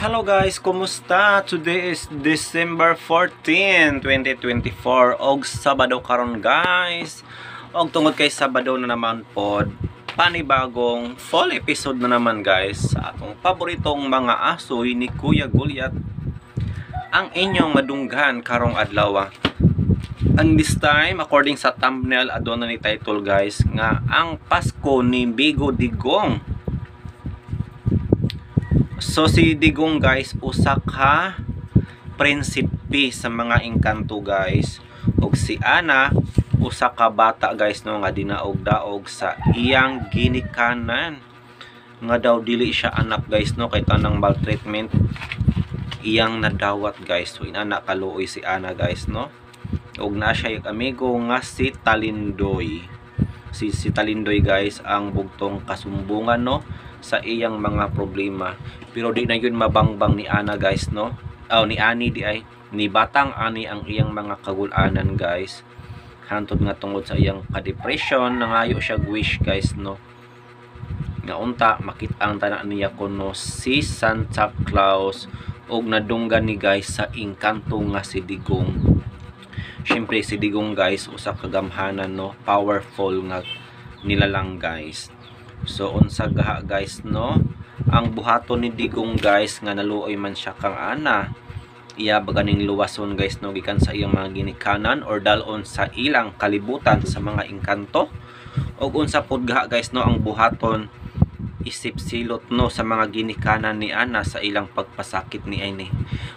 Hello guys, kumusta? Today is December 14, 2024 og Sabado karon guys. Og tungod kay Sabado na naman pod, panibagong full episode na naman guys sa atong paboritong mga asoy ni Kuya Goliath ang inyong madunggan karong adlaw. And this time, according sa thumbnail, aduna ni title guys, nga ang Pasko ni Migo Digong. So si Digong guys, usa ka prinsipe sa mga engkanto guys. Ug si Ana, usa ka bata guys no nga dinaog-daog sa iyang ginikanan. Nga daw dili siya anak guys no, kay tanang maltreatment iyang nadawat guys. So inana kaluoy si Ana guys no. Ug naa siya yung amigo nga si Talindoy. Si Talindoy guys ang bugtong kasumbungan no sa iyang mga problema. Pero di na yun mabangbang ni Ana guys no. Oh, ni Ani di ay ni batang Ani ang iyang mga kagulanan guys. Hantod nga tungod sa iyang ka-depression, nangayo siya wish guys no. Nga unta makit-ang tanan niya kuno si Santa Claus og nadunggan ni guys sa engkanto nga si Digong. Siyempre si Digong guys usa ka gamhanan no, powerful nga nilalang guys. So unsa gaha guys no, ang buhaton ni Digong guys nga naluoy man siya kang Ana, iya ba ganing luwason guys no gikan sa iyang mga ginikanan or dalon sa ilang kalibutan sa mga engkanto. Og unsa pud gaha guys no ang buhaton isip silot no sa mga ginikanan ni Ana sa ilang pagpasakit ni ani.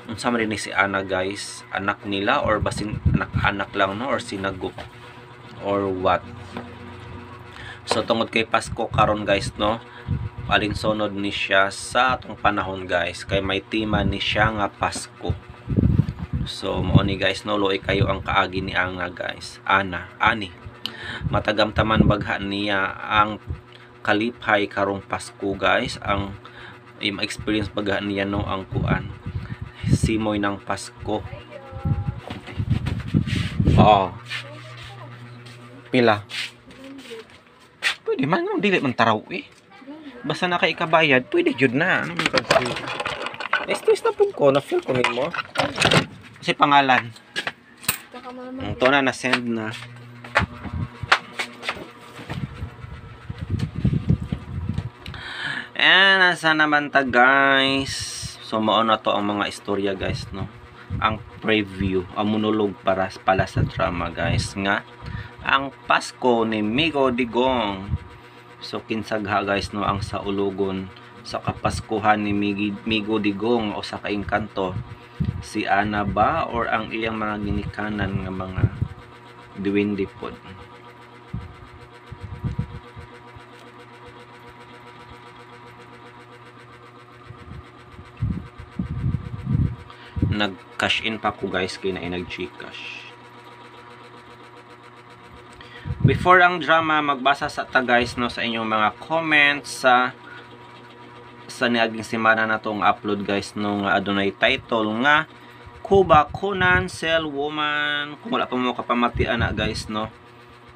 Unsa man ni si Ana guys, anak nila or basin anak-anak lang no, or sinagup or what. So tungod kay Pasko karon guys no, alinsunod ni siya sa atong panahon guys kay may tema ni siya nga Pasko. So mao ni guys no, luoy kayo ang kaagi ni Ana guys. Ana, ani. Matagamtaman bagha niya ang kalipay karong Pasko guys, ang ma-experience bagha niya no ang kuan simoy ng Pasko. Oh. Pila? Pwede man nung dili man taraw eh. Basta na kay ikabayad, pwede jud na. Ano man kasi? Stress na pud ko, na feel ko nimo. Kasi pangalan. Ito na, na-send na. And nasa naman ta guys. So mao na to ang mga istorya guys no. Ang preview, ang monologue para pala sa drama guys nga ang Pasko ni Migo Digong. So kinsagha guys no ang saulugon sa kapaskuhan ni Migo Digong o sa kaengkanto, si Ana ba or ang iyang mga ginikanan nga mga duwende pod. Nag-cash in pa ko guys kay na nag-GCash. Before ang drama, magbasa sa ta guys no sa inyong mga comments sa niaging semana na tong upload guys no nga adunay title nga Kuba Kunan Sell Woman. Kung wala pa mo kapamatian na guys no,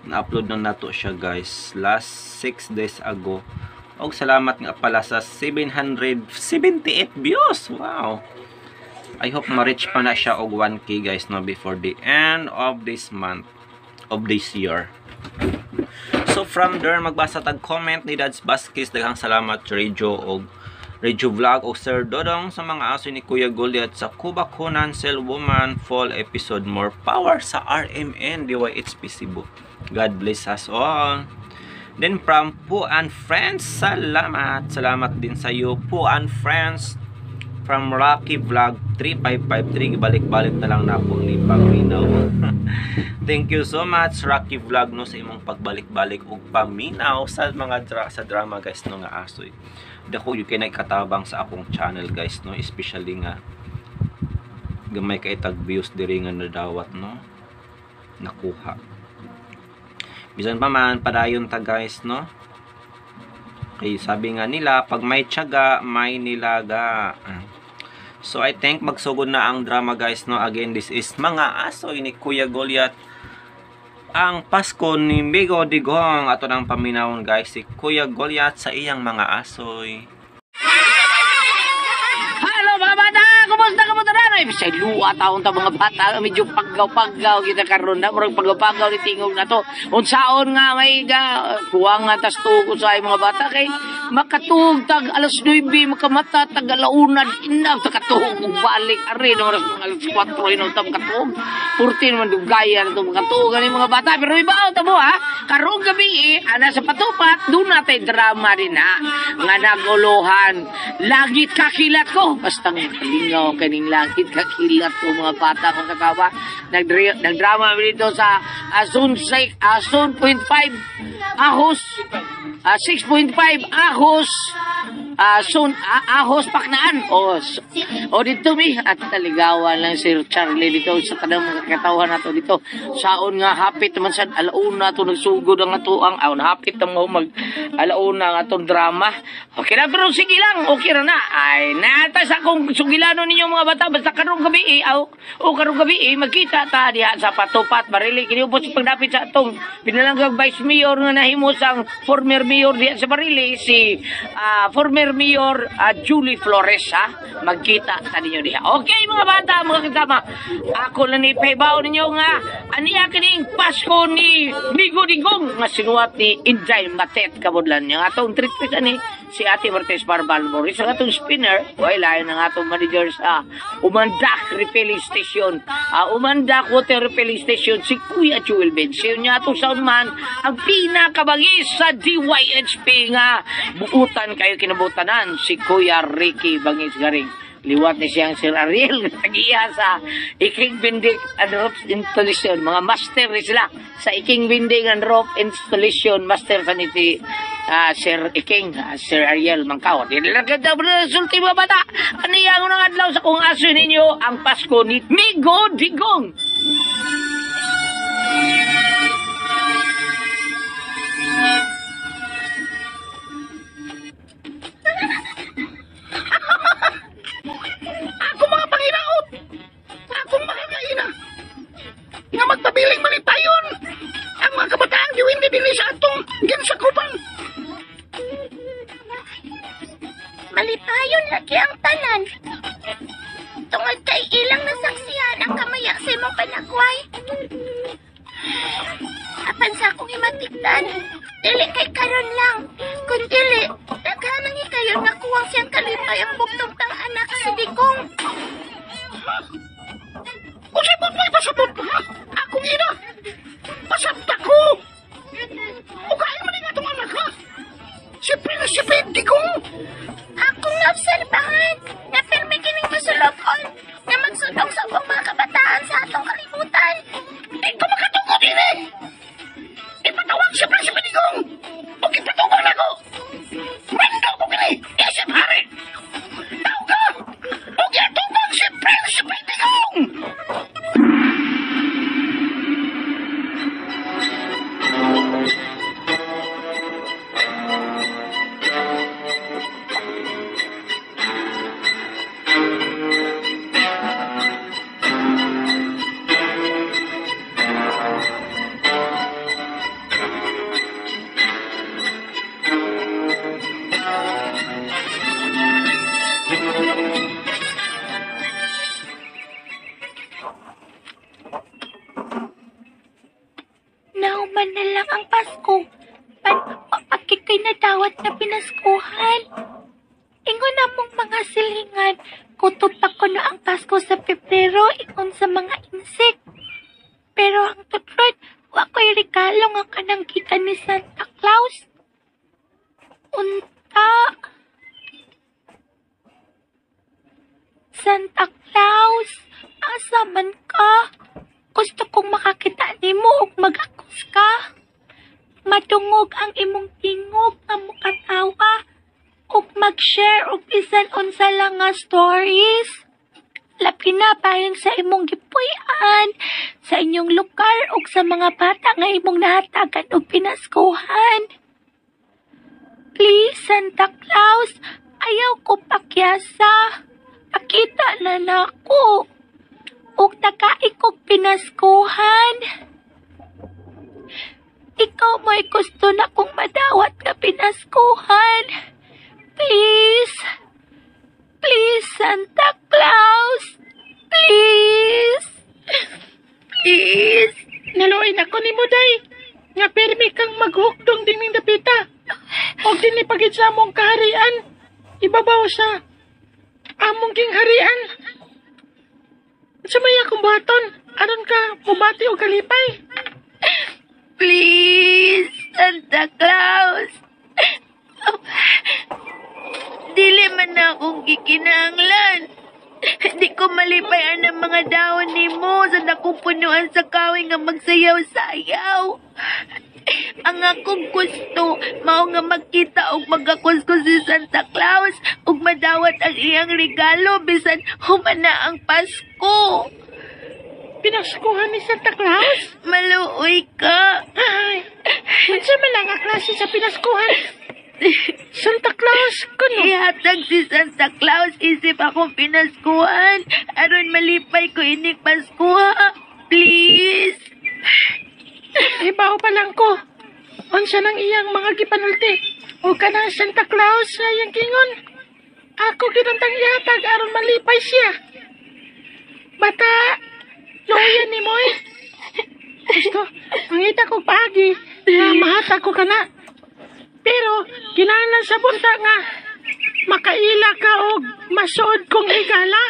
na-upload na nato siya guys last 6 days ago. Og salamat nga pala sa 778 views. Wow. I hope ma-reach pa na siya og 1K guys no before the end of this month, of this year. So from there, magbasa tag comment ni Dads Vasquez. Daghang salamat Radio og Radio Vlog og Sir Dodong sa mga aso ni Kuya Goliath sa Kuba Kunan Sell Woman fall episode. More power sa RMN DYHP Cebu. God bless us all. Then from Po and Friends, salamat. Salamat din sa iyo Po and Friends. From Rocky Vlog 3553, balik-balik na lang na po ni paminaw. Thank you so much Rocky Vlog no sa imong pagbalik-balik og paminaw sa mga sa drama guys no nga asoy. Dako gyud kay nagkatabang sa akong channel guys no, especially nga gamay kay tag views diri nga nadawat no, nakuha. Bisan pa man padayon ta guys no. Kay sabi nga nila, pag may tiyaga, may nilaga. So I think magsugod na ang drama guys no. Again, this is mga asoy ni Kuya Goliath. Ang Pasko ni Migo Digong. Ato nang paminawon guys si Kuya Goliath sa iyang mga asoy. Hello mga Bisay luwa taon ta mga bata, medyo paggaw-paggaw kita karon na, murag paggaw-paggaw ni tingog na to. Unsaon nga may ga kuwang nga tas tugo sa mga bata kay makatuog tag alas 9, makamata tag alauna, ina ta katuog ug balik ari no oras mga alas 4 ino ta makatuog. 14 man dugayan to makatuog ani mga bata, pero ibaw ta mo ha. Karong gabi ana sa patupat doon natay drama din ha nga naguluhan langit kakilat ko, basta kalingaw kaning langit kakilat ko mga bata kong katawa. Nagdrama mi dito sa Zone 6, Zone 0.5 Ahos, 6.5 Ahos, Zone Ahos Paknaan o dito mi at taligawan lang Sir Charlie dito sa tanang mga katawhan nato dito saon nga hapit man sad alauna to nagsugod ang ato ang aon hapit na mo mag alauna ang atong drama. Okay na, pero sige lang, okay ra na. Ay nata sa akong sugilano ninyo mga bata, basta karong gabi o karong gabi magkita ta diha sa Patupat Barili kini ubos pagdapit sa atong pinalanggag vice mayor nga nahimo sang former mayor diha sa Barili, si former mayor Julie Flores ha. Magkita ta ninyo diha. Okay mga bata, mga kasama, ako lang ni pahibaw ninyo nga aniya kining Pasko ni Migo Digong nga sinuwat ni Inday Matet Kabudlan. Nga atong treatment ani si Ate Martes Barbal Morris, ang atong spinner way lain ang atong manager sa Umandak Refilling Station, Umandak Water Refilling Station, si Kuya Jewel Bencio niya atong soundman ang pinakabangis sa DYHP nga buutan kayo kinabutanan, si Kuya Ricky Bangis Garing. Liwat ni siyang Sir Ariel tagiya sa Iking Binding and Rope Installation. Mga master ni sila sa Iking Binding and Rope Installation. Master sa niti Sir Iking, Sir Ariel Mangkaw. Di lang ganda mo na sulti mga bata. Ano yung unang adlaw sa kung aso ninyo ang Pasko ni Migo Digong. Ako mga panginaot, akong mga kaina, nga magpabiling malipayon ang mga kabataang giwindi dinhi sa atong ginsakupan. Malipayon lagi ang tanan. Tungod kay ilang nasaksihan ang kamaya sa imong panagway. Apan sa akong imatikdan, dili kay karon lang. Kun dili, daghan ang hikayon nga kuwang siyang kalipay ang bugtong tang anak si Digong. Unsay mo may pasabot ha? Akong ina, pasabta ko. Ukain man nga atong anak ha? Si Prinsipe Digong. Akong naobserbahan nga pirmi kining masulokon nga magsunog sa ubang mga kabataan sa atong kalibutan. Di ko makatungod ini. Ipatawag si Prinsipe Digong o ipatubang nako. Mando ko kini isip hari. Tao ka o giatubang si Prinsipe Digong. Nauman na lang ang Pasko. Pagkikay kay nadawat na pinaskuhan. Ingon namong mga silingan, kutob pa kuno ang Pasko sa Pebrero ingon sa mga insect. Pero ang tutrod, wa ko'y regalo nga kanang gikan ni Santa Claus. Unta. Santa Claus, asa man ka? Gusto kong makakita nimo ug mag-akos ka. Madungog ang imong tingog nga mukatawa ug mag-share og bisan unsa lang nga stories. Labi na bahin sa imong gipuy-an, sa inyong lugar ug sa mga bata nga imong nahatagan og pinaskuhan. Please, Santa Claus, ayaw ko pakyasa. Pakita na nako. Ug takai kog pinaskuhan. Ikaw mo'y gusto na kong madawat nga pinaskuhan. Please. Please, Santa Claus. Please. Naluoy na ko nimo day. Nga pirmi kang maghukdong dining dapita. Og dinhi pagid sa among kaharian. Ibabaw sa among gingharian. Sa may akong buhaton, aron ka mubati og kalipay. Please, Santa Claus. Dili man na akong gikinahanglan. Di ko malipayan ang mga dahon nimo sa nakong punuan sa kawing nga magsayaw-sayaw. Ang akong gusto, mao nga magkita og magakuskos si Santa Claus ug madawat ang iyang regalo bisan humana ang Pasko. Pinaskuhan ni Santa Claus? Maluoy ka. Ay, unsa man lang ang klase sa pinaskuhan? Santa Claus kuno. Ihatag si Santa Claus isip akong pinaskuhan. Aron malipay ko inig Paskuha. Please. Ibaw pa lang ko. Unsa nang iyang mga gipanulti? O kanang Santa Claus sa iyang kingon? Ako ginantang ihatag aron malipay siya. Bata, luoyan ni mo eh. Gusto, mangita ko paagi na mahatag ko kana. Pero, kinahanglan sa bunta nga makaila ka og masuod kong higala.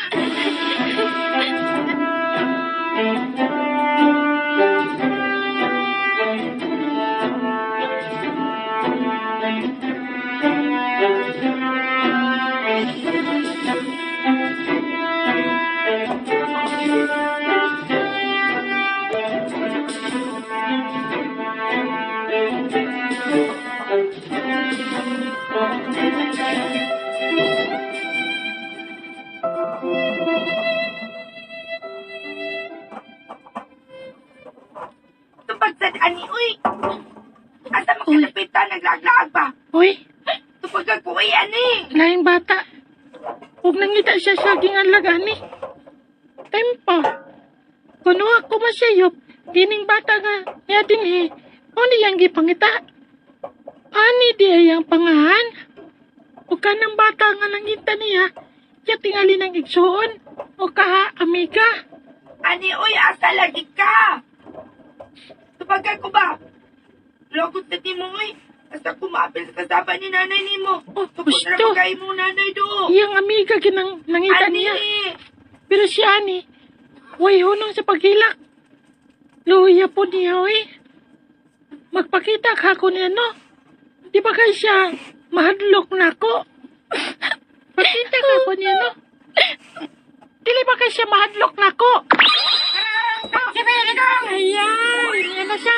Tupag sa ani, uy! Asa makalapitan, naglaglaag ba? Uy, Tupag kagpuwi, ani! laing bata. Huwag nangita siya sa ginganlag, ani. Tempo. Kuno ako masayop, dining bata nga, niya dinhi, o niyang gipangita. Ani di ay ang pangahan. O ka ng bata nga nangita niya, ya tingali ng igsuon, o kaha amiga. Ani, uy, asa lagi ka? Tupag ko ba? Logot na ti mo, uy! Asa kumapil sa kasaba ni nanay ni mo. Oh, Tupag na gusto. kay mo nanay do. Iyang amiga ginang nangita Ani! niya. Pero si Ani, way hunong sa paghilak. Luya po niya, oy. Magpakita ka ko niya, no? Di ba kay siya mahadlok na ko? Pakita ka ko niya, no? Dili ba kay siya mahadlok na ko? Ayan, yan na siya.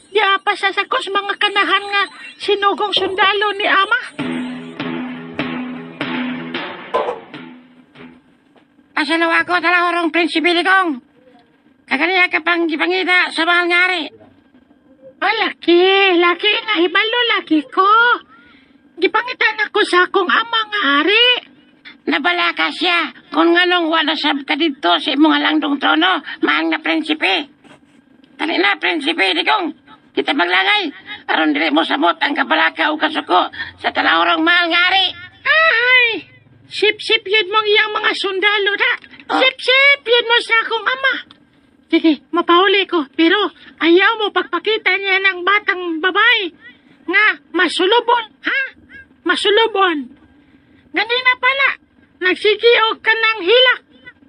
Di apa sa sakos mga kanahan nga sinugong sundalo ni Ama. Pasalawa ko talahorong Prinsipe Ligong. Kaganiya ka pang gipangita sa mahal nga ari. Ah, laki, laki, nahibalo laki ko. Gipangitan ako sa akong ama nga ari. Nabalaka siya kung nganong wala sab ka dito sa imong halangdong trono, mahal nga prinsipe. Dali na, Prinsipe Ligong. Kita maglangay. Aron dili mo samot ang kabalaka o kasuko sa talahorong mahal nga ari. Ay, sip-sip yun mong iyang mga sundalo na. Sip-sip yun mo sa akong ama. Sige, mapauli ko. Pero ayaw mo pagpakita niya ng batang babae nga masulubon, ha? Masulubon. Ganina pala, nagsigi og kanang hilak.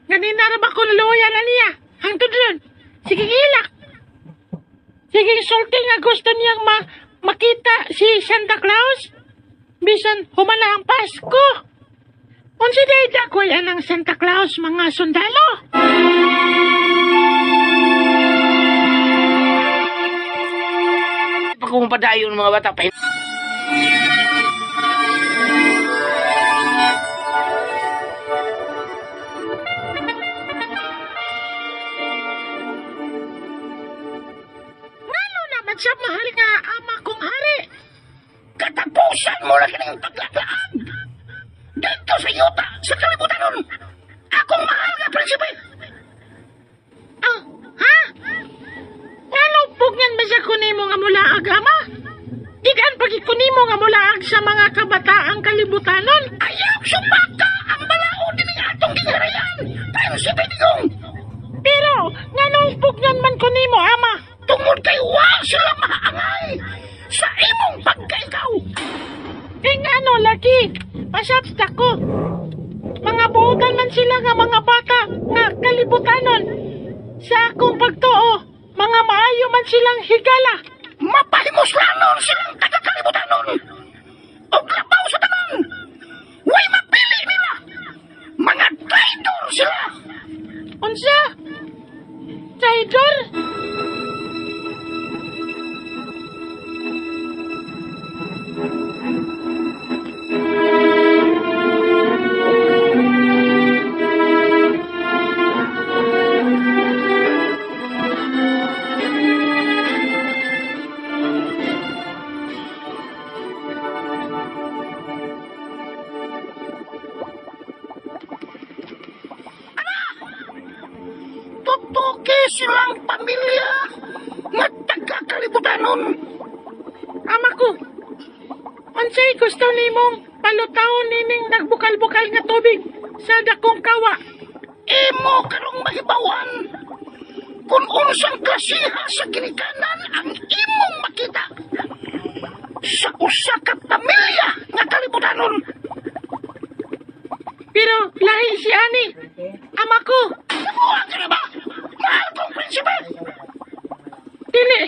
Ganina ra ba ko naluya na niya? Hangtod ron. Sige hilak. Sige sulti nga gusto niyang makita si Santa Claus. Bisan humana ang Pasko. Unsa day dakoy anang Santa Claus mga sundalo? Pa kung padayon mga bata pa. Ngano naman siya mahal nga ama kong hari? Katapusan mo na kining paglaklaag! Dito sa yuta, sa kalibutan nun! Akong mahal nga prinsipe! Ah, ha? Ngano pugnan ba siya kunimo nga mulaag ama? Digan pagi kunimo nga mulaag sa mga kabataang kalibutanon? Ayaw sumaka ang balaod dining atong gingharian! Prinsipe Digong! Pero nganong pugnan man kunimo ama? Pasabta ko. Mga buutan man sila nga mga bata nga kalibutanon. Sa akong pagtuo, mga maayo man silang higala. Mapahimuslanon silang taga-kalibutanon. Og labaw sa tanan. Way mapili nila. Mga traitor sila. Unsa? Traidor? Tutuki silang pamilya nga taga-kalibutanon. Ama ko, unsay gusto nimong palutawon nining nagbukal-bukal nga tubig sa dakong kawa? Imo karong mahibawan kung unsang klasiha sa ginikanan ang imong makita sa usa ka pamilya nga kalibutanon. Pero lahi si ani. Ama ko, Nabuha ka na ba? Mahal kong prinsipe! dili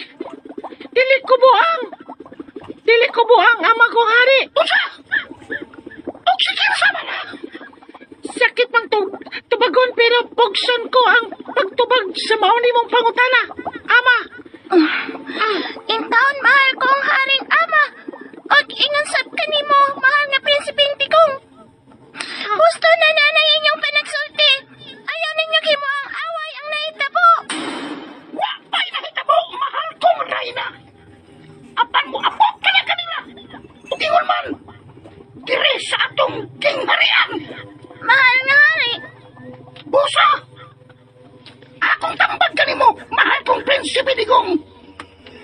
dili ko buang. Dili ko buang ama ko hari. Unsa? Og sige sa man ha? Sakit mang tubagon pero pugson ko ang pagtubag sa mao nimong pangutana. Ama, Intaon mahal kong haring ama. Og ingon sab kanimo, mahal nga Prinsipe Digong. Gusto na nanay inyong panagsulti. Ayaw ninyo himo ang away ang nahitabo. Wa pa'y nahitabo, mahal kong reyna. Apan mo abot ka na kanila. Ug ingon man, diri sa atong gingharian. Mahal nga hari. Busa! Akong tambag kanimo, mahal kong prinsipe Digong.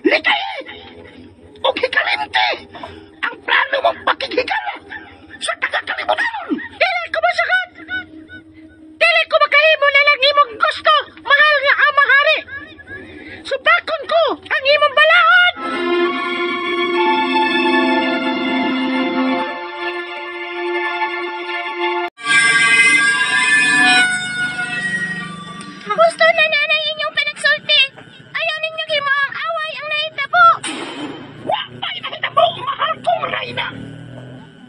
Likay! Ug hikalimti ang plano mong pakighigala sa taga-kalibutan. Dili ko masakat. Dili ko makahimo na lang imong gusto, mahal nga ama hari. Supakon ko ang imong balaod. Gusto na nanay inyong panagsulti. Ayaw ninyo himo ang away ang nahitabo. Wa pa'y nahitabo, mahal kong reyna.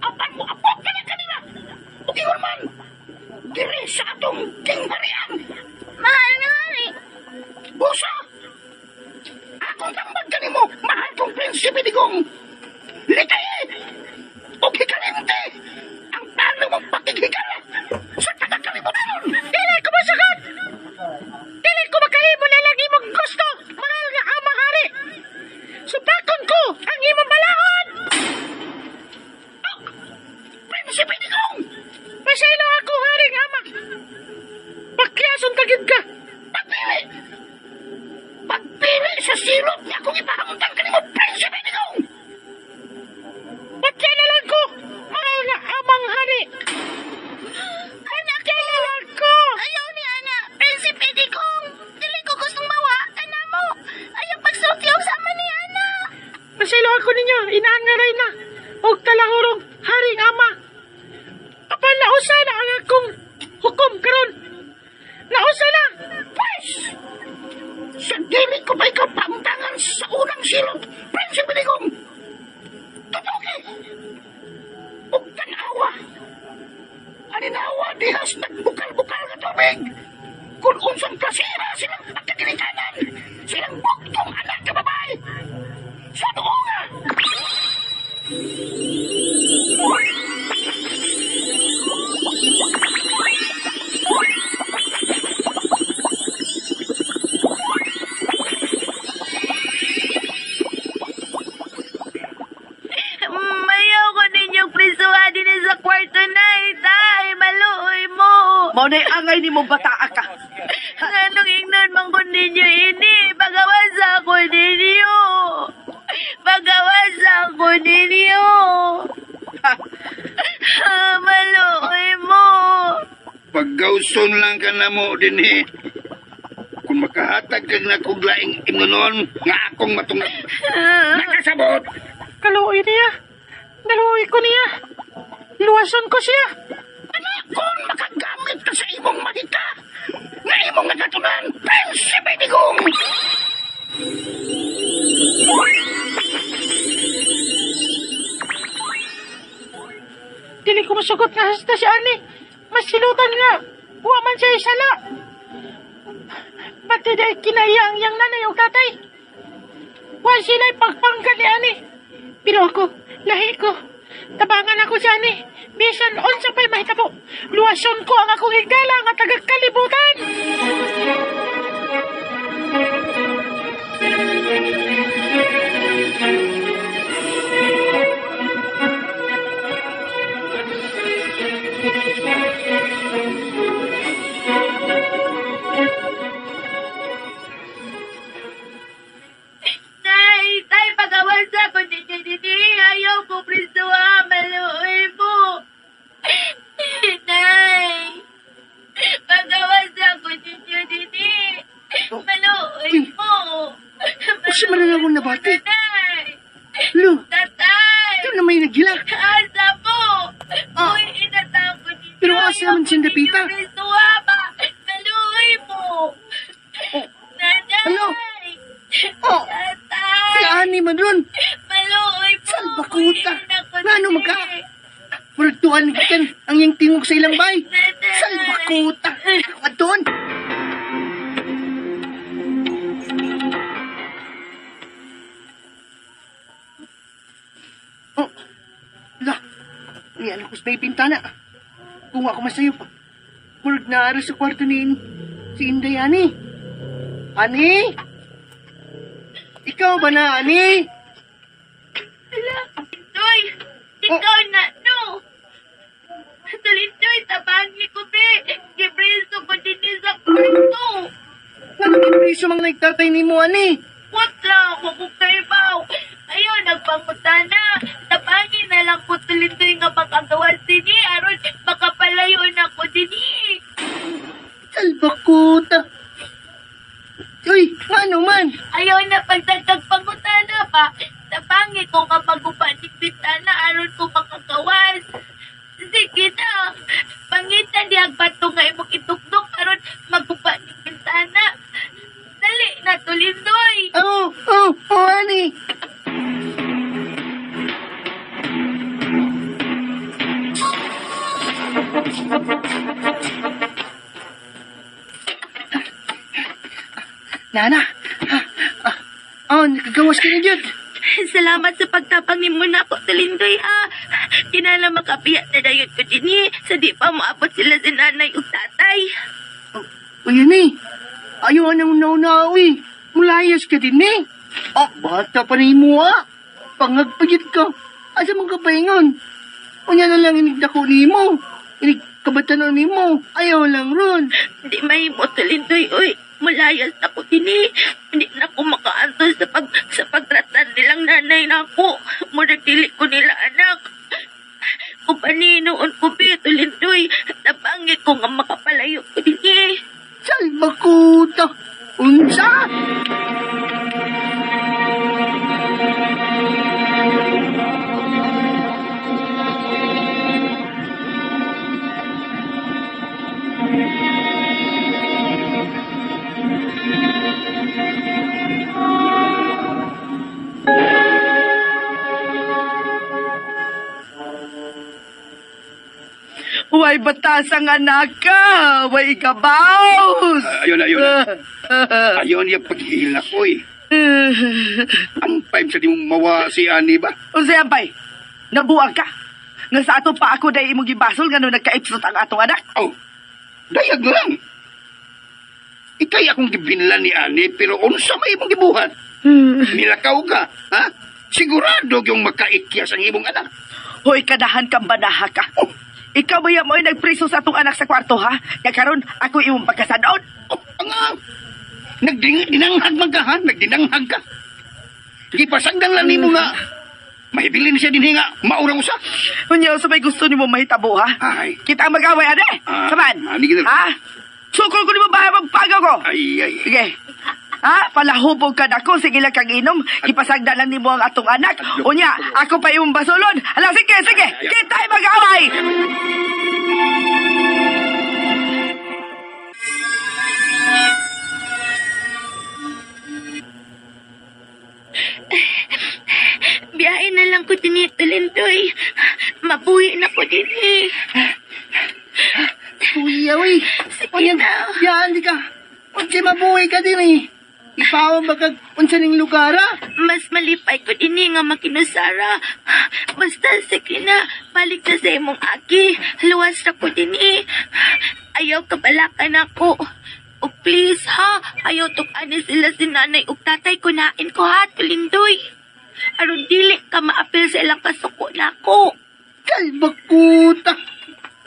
Apan mo abot ka na kanila. Ug ingon man, diri sa atong gingharian. Mahal nga hari. Busa! Akong tambag kanimo, mahal kong prinsipe Digong. Likay! Ug hikalimti ang plano mong pakighigala sa taga-kalibutan. Dili ko masakat. Dili ko makahimo na lang imong gusto, mahal nga ama hari. Supakon ko ang imong balaod. Prinsipe Digong! Pasaylo ako haring ama. Pakyason tagid ka. Pagpili! Pagpili sa silot nga akong ipahamtang kanimo, Prinsipe Digong! Patya na lang ko, mahal nga amang hari. Anak Patya na lang ko. Ayaw ni ana, Prinsipe Digong. Dili ko gustong mawa ka mo. Ayaw pagsulti og sama ni ana. Pasaylo ako ninyo, inaan nga reyna. Og talahurong haring ama. Apan nausa na ang akong hukom karon. Nausa na. Pwes! Sa dili ko pa ikaw pamtangan sa unang silot, Prinsipe Digong! Tutuki! Ug tanawa! Aninawa dihas nagbukal-bukal nga tubig! Kung unsang klasera silang pagkaginikanan, silang buktong anak ka babae! Sa duonga! Mayaw ko ninyong prisuha din sa kwarto na, tay. Maluoy mo. Mao na'y angay nimo bataa ka. Nganong ingnon man ko ninyo ini. Pagawas ako ninyo. Pagawas ako ninyo. Maluoy mo. Paggawson lang ka na mo dinhi. Kung makahatag kag nakog laing imnonon nga akong matungag. Nakasabot! Kaluoy niya. Naluoy ko niya. Luwason ko siya. Anak, kung makagamit ka sa imong mahika, nga imong nagatunan, Prinsipe Digong! Dili ko masugot nga hasta si ani. Masilutan nga. Wa man siya isala. Pati dahil kinaya ang iyang nanay o tatay. Wa sila'y pagpangga ni ani. Pero ako, lahi ko. Tabangan ako si ani. Bisan unsa pa'y mahitabo. Luwason ko ang akong higala nga taga-kalibutan. Tay, tay, pagawas sa ko dini. Ayaw ko priso ha, maluoy mo. Nay, pagawas sa ko dini. Maluoy mo. Usa man lang akong nabati. Nay, Lo, tatay. ito na may nagila. Asa mo. Ah. Uy, inatakot ninyo. Pero asa man siya napita? Ayaw ko ninyo priso ha, ba? Maluoy mo. Oh. Nanay. Ano? Oh. Tatay. Si Ani man ron. Maluoy po. Salbakuta. Uy, Ngano magka? Muragtuan gikan ang iyang tingog sa ilang bay. Salbakuta. Ako doon. Oh. La. Uy, alam ko sa may bintana. Kung ako masayop. Murag na araw sa kwarto ni si Inday, Ani. Ani? Ikaw ba na, Ani? Toy, ikaw na, no. Tulintoy, tabangi ko, be. Gibriso ko din sa kwarto. Nagkipriso mga nagtatay ni mo, Ani. What lang ako kung kaibaw. Ayun, nagpangutana. Tabangi na lang ko tulintoy nga makagawa sini. Aron, makapalayo na ko dini. Salbakuta. Uy, ano man? Ayaw na pagdagdag pangutana pa. Tabangi ko kapag upanig bitana, aron ko makagawas. Sige na. Pangitan di ang bato nga imong itukdok aron magupanig bintana. Dali na tulindoy. Oh, oh, oh, Ani. Nana, oh, nakagawas ka na dyan. Salamat sa pagtapang nimo na ako tulindoy ha. Kinala makapiya na dayon ko dinhi sa di pa moabot sila si nanay ug tatay. O yun eh. Ayaw nang nauna, uy. Mulayas ka din eh. Ah, bata pa na mo ah. Pangagpagit ka. Asa mong kapaingon? Unya na lang inigdako ni mo. Inig kabatanon ni mo. Ayaw lang ron. Di mahimo tulindoy oy. Mulayas na ko dinhi. Hindi na ko makaantos sa pag sa pagtratan nilang nanay na ako. Murag dili ko nila anak. Kung paninoon ko be tulindoy, nabangi ko nga makapalayo ko dinhi. Salbakuta. Unsa? Way batas ang anak ka! Way ikabaws! Ayun, ayun. Ayun yung pag-iila ko eh. Ang time sa di mong mawa si Ani ba? Unsay ampay? Nabuang ka! Nga sa ato pa ako dahil imong gibasol nga nung nagkaipsot ang atong anak. Oh, dayag lang. Ikay akong gibinlan ni Ani pero unsa may imong gibuhat? Nilakaw ka, ha? Sigurado yung makaikyas ang imong anak. Hoy, kadahan kang banaha ka. Oh. Ikaw ba mo'y nagpriso sa atong anak sa kwarto, ha? Nga karon ako imong pagkasadon. Oh, ang Nagdinanghag man ka, ha? Nagdinanghag ka. Gipasangdan lang nimo nga. Mahibilin siya dinhi nga maurang usa. Unya sa may gusto nimo mahitabo, ha? Ay. Kita ang mag-away, ade. Ah, Saman. ani kita. Ha? Sukol ko nimo bahay magpagaw ko. Ay, ay. Sige. Ha? Palahubog ka nako, sige lang kag inom. Gipasagda lang nimo ang atong anak. Unya, ako pa imong basulon. Hala, sige, sige. Kita'y mag-away. Biyahe na lang ko dinhi, Tulindoy. Mabuhi na ko dinhi. Uy, uy. Sige na. Yan, di ka. Unsay mabuhi ka din eh. Ipaw ba kag unsa ning lugar ah? Mas malipay ko dinhi nga makinusara. Basta sige na, balik na sa imong aki. Luwas na ko dinhi. Ayaw kabalakan ako. O please ha, ayaw tuk-ani sila si nanay ug tatay kunain ko ha, Tulindoy. Aron dili ka maapil sa ilang kasuko nako. Kalbakuta.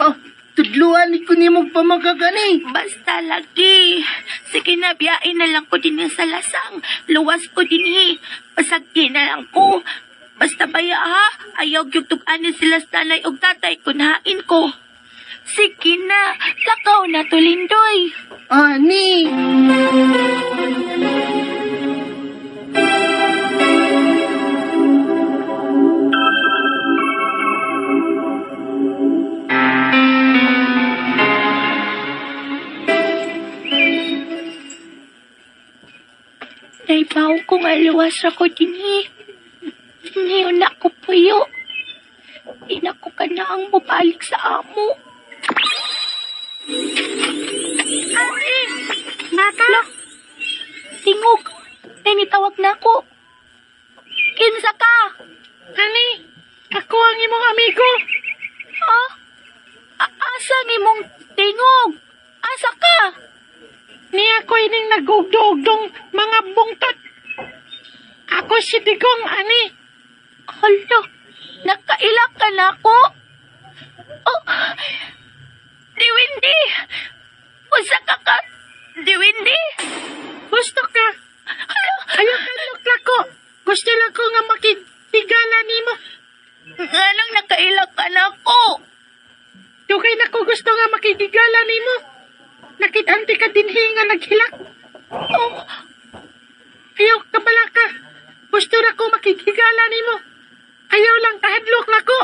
Oh, tudluan ni ko nimo pamakagani. Basta lagi. Sige na, biyain na lang ko din sa lasang. Luwas ko din. Pasagdi na lang ko. Basta baya ha, ayaw gyud tug-ani sila sa nanay ug tatay kunain ko. Sige na, lakaw na Tulindoy. Ani. Naibaw ko nga luwas ako dinhi. Niyo na ko puyo. Di na ko ka na ang mubalik sa amo. Ate! Nata? Tingog! Tinitawag na ako. Kinsa ka? Ani, ako ang imong amigo. Ha? Asa ang imong tingog? Asa ka? Ni ako ining nagugdugdong mga bungtot. Ako si Digong, ani. Hala, nakailak ka na ako? Oh, Diwindi! Usa ka ka? Diwindi? Gusto ka. Ayaw ka ko. Gusto lang ko nga makitigala nimo. Nganong nakailak ka na ako? Dugay na ko gusto nga makitigala nimo. Nakit-anti ka dinhi nga naghilak. Oh, Ayaw ka bala ka. Gusto na ko makikigala nimo. Ayaw lang kahadlok na ko.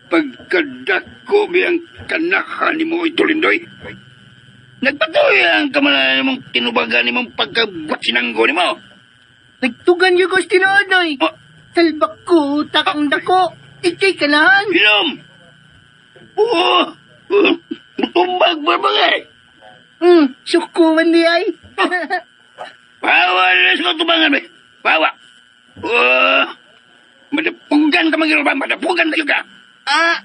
Pagkadako biyang kanahan ni mo itulindoy. Nagpatuloy ang kamalayan mong tinubagan ni mong pagkagwatsinanggo ni mo. Nagtugan yung ko tinuod oy. Oh. Salbakuta kang dako. Ikay kanahan. Inom! Oo! Mutumbag ba ba eh? Sukuman di ay. Bawa na sa tubangan ba? Bawa! Oo! Madapugan ka magyaro ba? Madapugan tayo ka! Ah,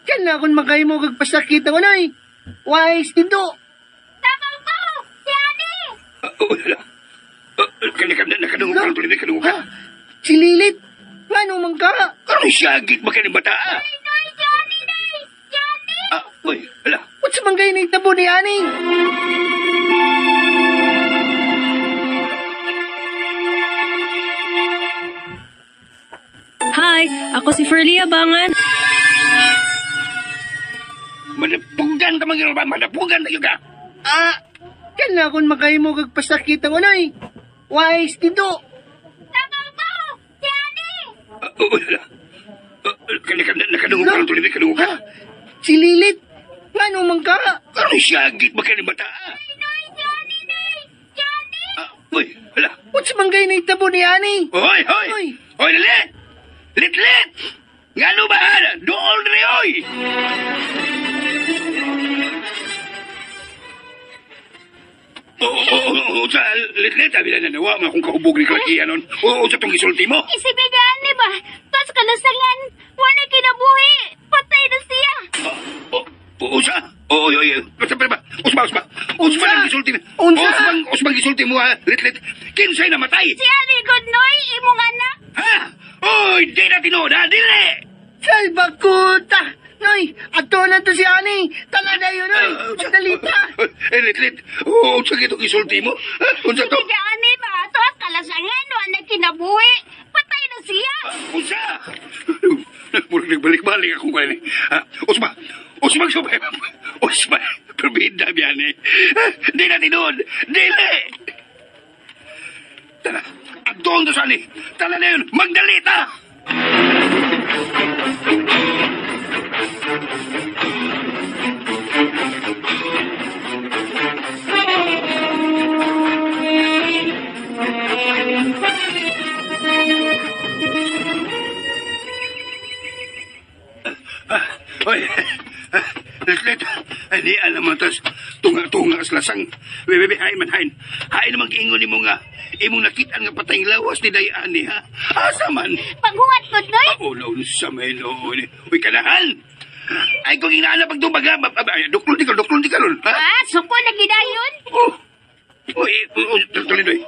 kan akong makahimo kag pasakit ako noy. Wise dito. Tabang ko! Si Ani! Oh, wala. Nakadungog ka, tuloy, nakadungog ka. Si Lilith, ngano man ka? Anong syagit ba kayo ng bata? Nay, si Ani, nay! Si Ani! Ah, uy, wala. What's man kayo nagtabo ni Ani? Hi, ako si Ferlia Bangan. Madapugan ka magyaro ba? Madapugan tayo ka! Ah, kan akong makahimo kag pasakit ako noy. Wise dito. Tabang ko! Si Ani! Oh, wala. Nakadungog ka, tuloy, nakadungog ka. Si Lilith, ngano man ka? Anong syagit ba kayo ng bata? Nay, si Ani, nay! Si Ani! Ah, uy, wala. What's man kayo nagtabo ni Ani? Hoy, hoy! Hoy! Hoy, lalit! Lit-lit! Ngano ba? Dool rin, oy! Oo, sa lit-lit, sabi na nawa, mga kung kahubog ni Clarkia nun. Oo, sa itong isulti mo. Isipin ni Ani ba? Tapos kalasangan, wala kinabuhi. Patay na siya. Oo, sa? Oo, oo, oo. Basta, ba? Usba, usba. Usba lang gisulti mo. Unsa? Usbang, usbang gisulti mo, ha? Lit-lit. Kinsay namatay. Si Ani Goodnoy, imong anak. Ha? Oy, di na tinuod ha, dili! Salbakuta! Noy, ato na to si Ani. Tala na yun, noy. Magdalita. Eh, Litlit, oh, unsa gitong isulti mo? Ha? Unsa to? Sige, ani ba? Ato ang kalasangan, wala kinabuhi. Patay na siya. Unsa? Murag nagbalik-balik akong kuan. Ha? Usma, usma subay. Usma, perbida biyan eh. Di na tinuod, dili! Tara, adtoon to sa ani. Tala na yun, magdalita! Oy, Letlet, ani alam mo tas tunga-tunga sa lasang. Bebe, hain man hain. Hain naman giingon nimo nga imong nakit-an nga patayng lawas ni Dayani ha. Asa man? Paghuwat ko, Noy. Oh, no, sa may no. Uy, kanahan. Ay, kung inaana pagtubag ha. Duklon di ka, duklon di ka ron. Ha? Ah, suko na gidayon. Oh. Uy, oh, tuloy.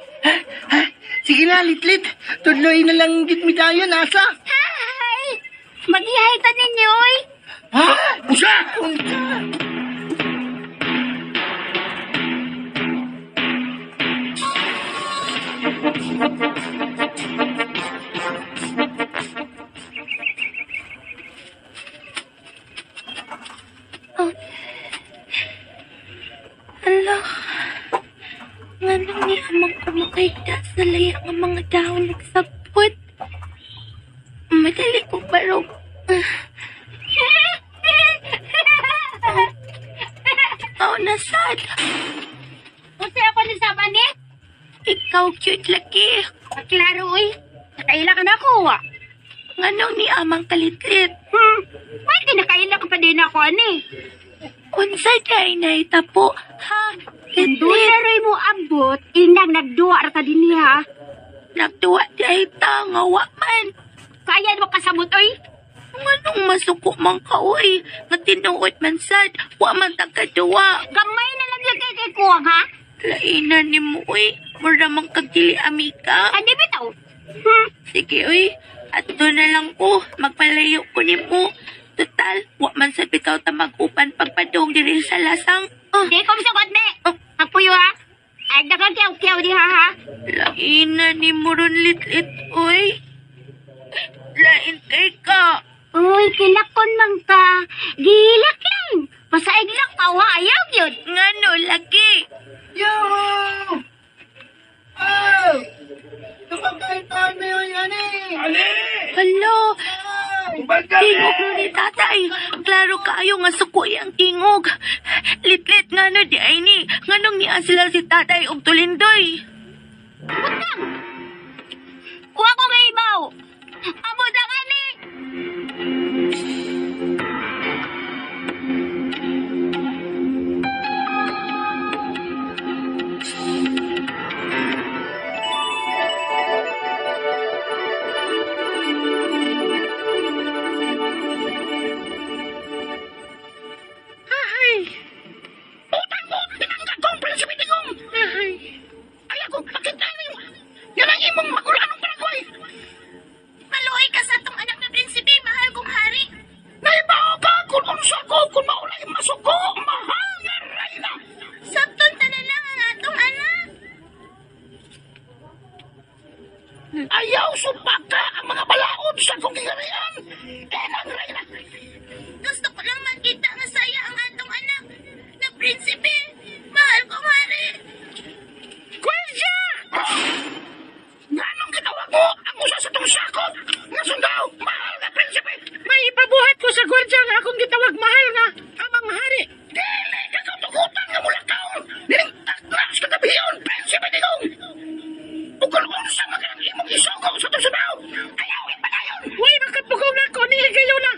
Ha? Sige na, Litlit. Tudloy na lang gid mi tayo, nasa. Hi! Magihay ta ninyo, oy. Ha? Usa! Unsa? Ala, nganong ni amang kumakahigda sa laya nga mga dahon nagsabot. Madali ko parog. Oh, nasad. Unsa ako ni sama ni? Ikaw cute lagi. Klaro oy. Nakaila ka na ako ah. Nganong ni amang kalitlit? Pwede nakaila ka pa din ako ani. Unsay kay nahitabo, ha? Litlit. mo ambot, inang nagduwa ra ka dinhi ha. Nagduwa di ay ta nga wa man. Kaya mo kasamot oy. Nganong masuko man ka oy, nga tinuod man sad, wa man ta kaduwa. Gamay na lang yung kay kuwang ha. Lainan ni mo oy, mura man kag dili amiga. Ani bitaw? Sige oy, ato na lang ko, magpalayo ko nimo. Total, wa man sad bitaw ta mag-upan pagpadong diri sa lasang. Oh. Di ko misakot be. Oh. Kapuyo ha. Ay daghang kiyaw-kiyaw diha ha. Lainan ni mo ron litlit oy. Lain kay ka. Uy, kilakon man ka. Gilak lang. Pasaig lang ka, wa ayaw gyud. Ngano lagi? Yo! Oh! Tumagay tayo yun, Ani! Ali! Hello, Tubag ka! tingog no ni tatay. Klaro kaayo nga suko ang tingog. Litlit ngano di ay ni. Nganong niya sila si tatay og tulindoy. Butang! Wa ko ibaw. Abot ang ani. Ay, Utang mo, tinanggap kong Prinsipe Digong! ay. Ay ako, nakita niyo! Yan ang imong magulanong Paraguay! Maluoy ka sa atong anak na prinsipe, mahal kong hari. Naibaw ka kung unsa ko kung maulay masuko, mahal nga reyna! Sabton tanan lang ang atong anak. Ayaw supaka ang mga balaod sa akong gigarian! Inang reyna! Gusto ko lang makita nga saya ang atong anak na prinsipe. Mahal kong hari. Gwardya! Nganong gitawag mo ang usa sa tong sakop nga sundao, mahal nga prinsipe! May ipabuhat ko sa gwardya nga akong gitawag mahal nga amang hari. Dili ka katugutan nga mulakaw! Dining takna sa kagabiyon, Prinsipe Digong! Ug kung unsa man ang imong isugo sa tong sundao, ayaw ipadayon! Way makapugaw na ko ni higayon na.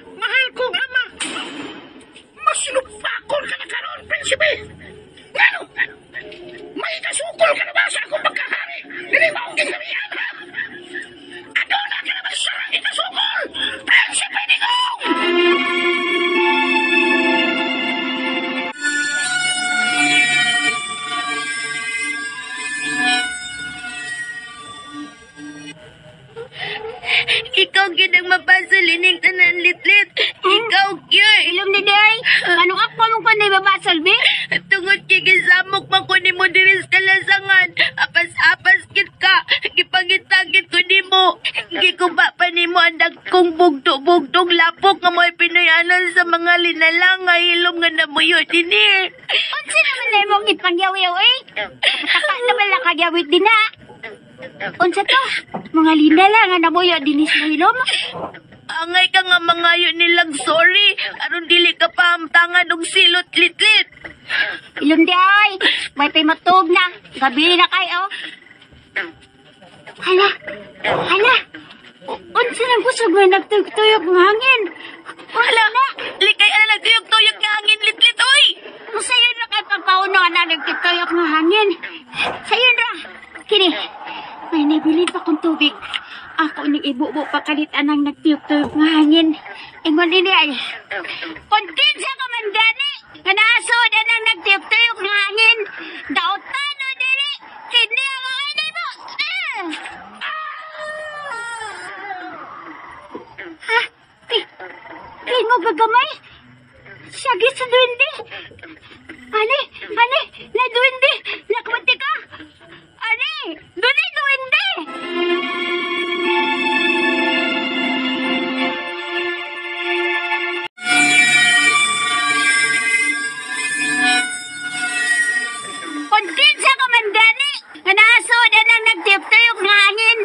Ikaw gyud ang mabasol ining tanan, Litlit. Ikaw gyud. Ilong ni Day, anong ako mong kanay babasol, bi? Tungod kay gisamok man ko nimo diri sa kalasangan. Apas-apas gid ka. Gipangitagit ko nimo. Gikuba pa nimo ang dagkong bugto-bugtong lapok nga mo'y pinayanan sa mga linalang nga hilom nga namuyo dinhi. Unsa naman na imong ipangyaw-yaw, eh? Kapataka naman lang kagyawit din na. Unsa to? Mga linala nga namuyo din sa hilom? Angay ka nga mangayo nilang sorry aron dili ka pahamtangan og silot, Litlit. Ilong di ay, may pay matug na. Gabi na kayo. Hala, hala. Unsa nang kusog nga nagtuyok-tuyok ng hangin? Hala, likay ana nagtuyok-tuyok nga hangin, Litlit, oy. Sayo na kay pagpauno na nagtuyok ng hangin. Sayo na. Kini, may nabilin pa kong tubig. Ako ning ibubo pa kalit anang nagtuyok-tuyok ng hangin. Ingon ini ay, Kung kinsa ka man gani, nga naasod anang nagtuyok-tuyok ng hangin, daotan o dili, kini ang mga mo. Ah! Ha? Tingog gagamay? Siyagi sa duwende. Ani, ani, na duwende. Nakamati ka. Ani, dunay duwende. Kung kinsa ka man gani, nga naasod anang nagtuyok-tuyok nga hangin,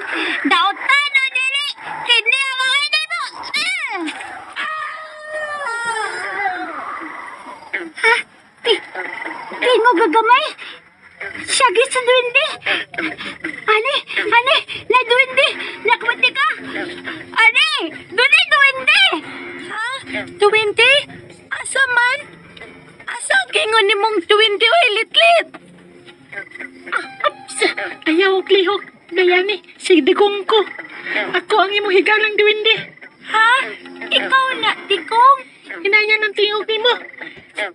daotan o dili, kini ang mga mo. Ah! Ha? Tingog gagamay? Siyagi sa duwende. Ani, ani, na duwende. Nakamati ka. Ani, dunay duwende. Ha? Duwende? Asa man? Asa gingon nimong duwende oy, Litlit? Aps! Ayaw og lihok. Dayani, si Digong ko. Ako ang imong higalang duwende. Ha? Ikaw na, Digong? Hinaya ng tingog nimo.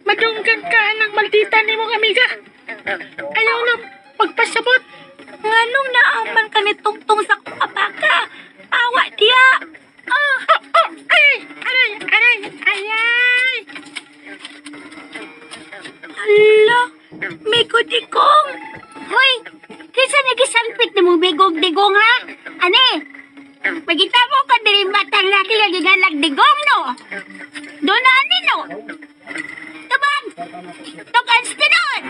Madunggan ka ng maldita nimong amiga. Ayaw na pagpasabot. Nganong naaman ka ni Tungtong sa kapaka? Awa diya. Ah, Oh, ay, aray, aray, ayay. Hala, migo Digong. Hoy, kinsa nagisampit nimong bigog Digong ha? Ani? Pagita mo ka diri batang laki nga gigalag Digong no? Doon na ani no? Tabang! Tugan sa tinuod!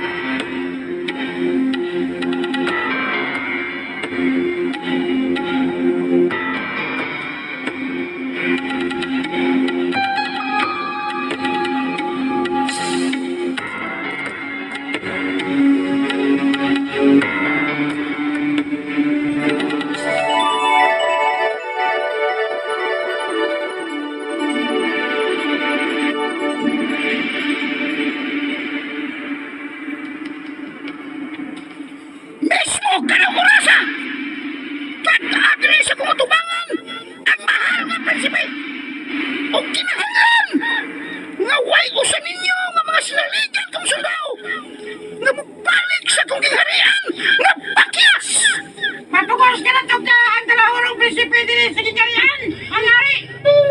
Mismo kanang orasa! Pag-adre sa kong tubangan, ang mahal nga prinsipe! O kinahanglan! Nga way usa ninyo nga mga sinaligan kong sundao! Nga mobalik sa kong gingharian nga pakyas! Matugos ka na tugta ang dalahurong prinsipe dinhi sa gingharian! Ang hari!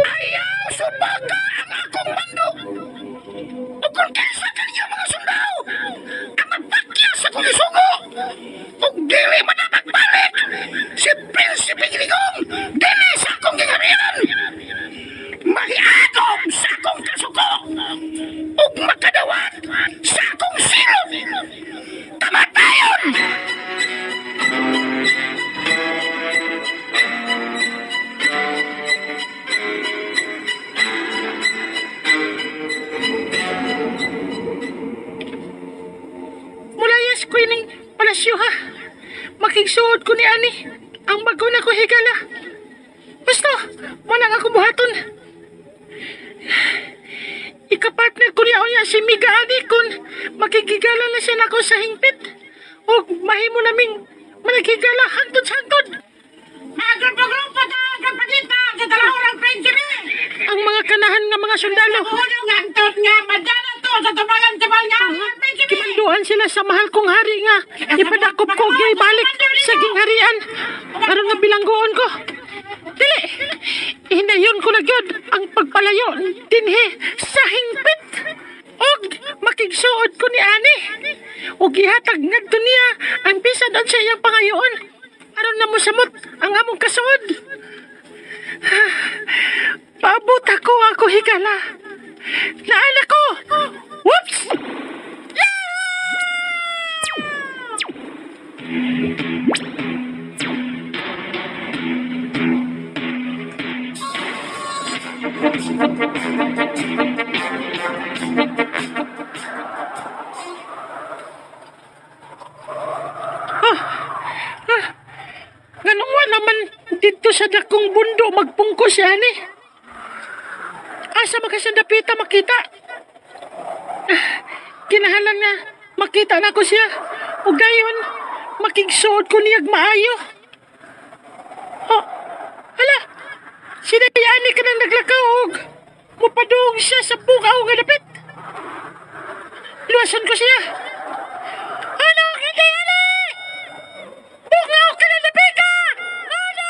Ayaw subaga ang akong mando! O kung kinsa kaniyo mga sundao! Ang mapakyas sa kong isugo! Ug dili manapagbalik si Prinsipe Digong dili sa akong gingharian! Mahiagom sa akong kasuko! Ug makadawat sa akong silot! Kamatayon! Mulayas ko ining palasyo ha. Makigsuod ko ni ani. Ang bago na ko higala. Basta, wala nga ako buhaton. Ikapartner ko niya niya si Miga ani kung makigigala na siya nako sa hingpit. O mahimo naming managhigala hangtod sa hangtod. Magrupo-grupo ta kapagita sa dalahurong prinsipe! Ang mga kanahan nga mga sundalo. Ulo nga antot nga madala to sa tubangan sa mahal nga prinsipe! Kimanduan sila sa mahal kong hari nga ipadakop ko balik sa gingharian aron nga bilanggoon ko. Dili. Hinayon ko na gyud ang pagpalayo dinhi sa hingpit. Og makigsuod ko ni ani. Og gihatag ngadto niya ang bisan unsa iyang pangayoon aron na mosamot ang among kasuod. Paabot ako higala. Naan ako! Whoops! Nganong wala man dito sa dakong bundo magpungko si ani? Asa man kasi dapita makita? Kinahalan nga makita na ko siya. Ug dayon makigsuod ko niyag maayo. Oh, hala, si Dayani ka nang naglakaw og mupadung siya sa bukaw nga dapit. Luwasan ko siya. Ano, Dayani? Bukaw ka na dapit ka! Ano?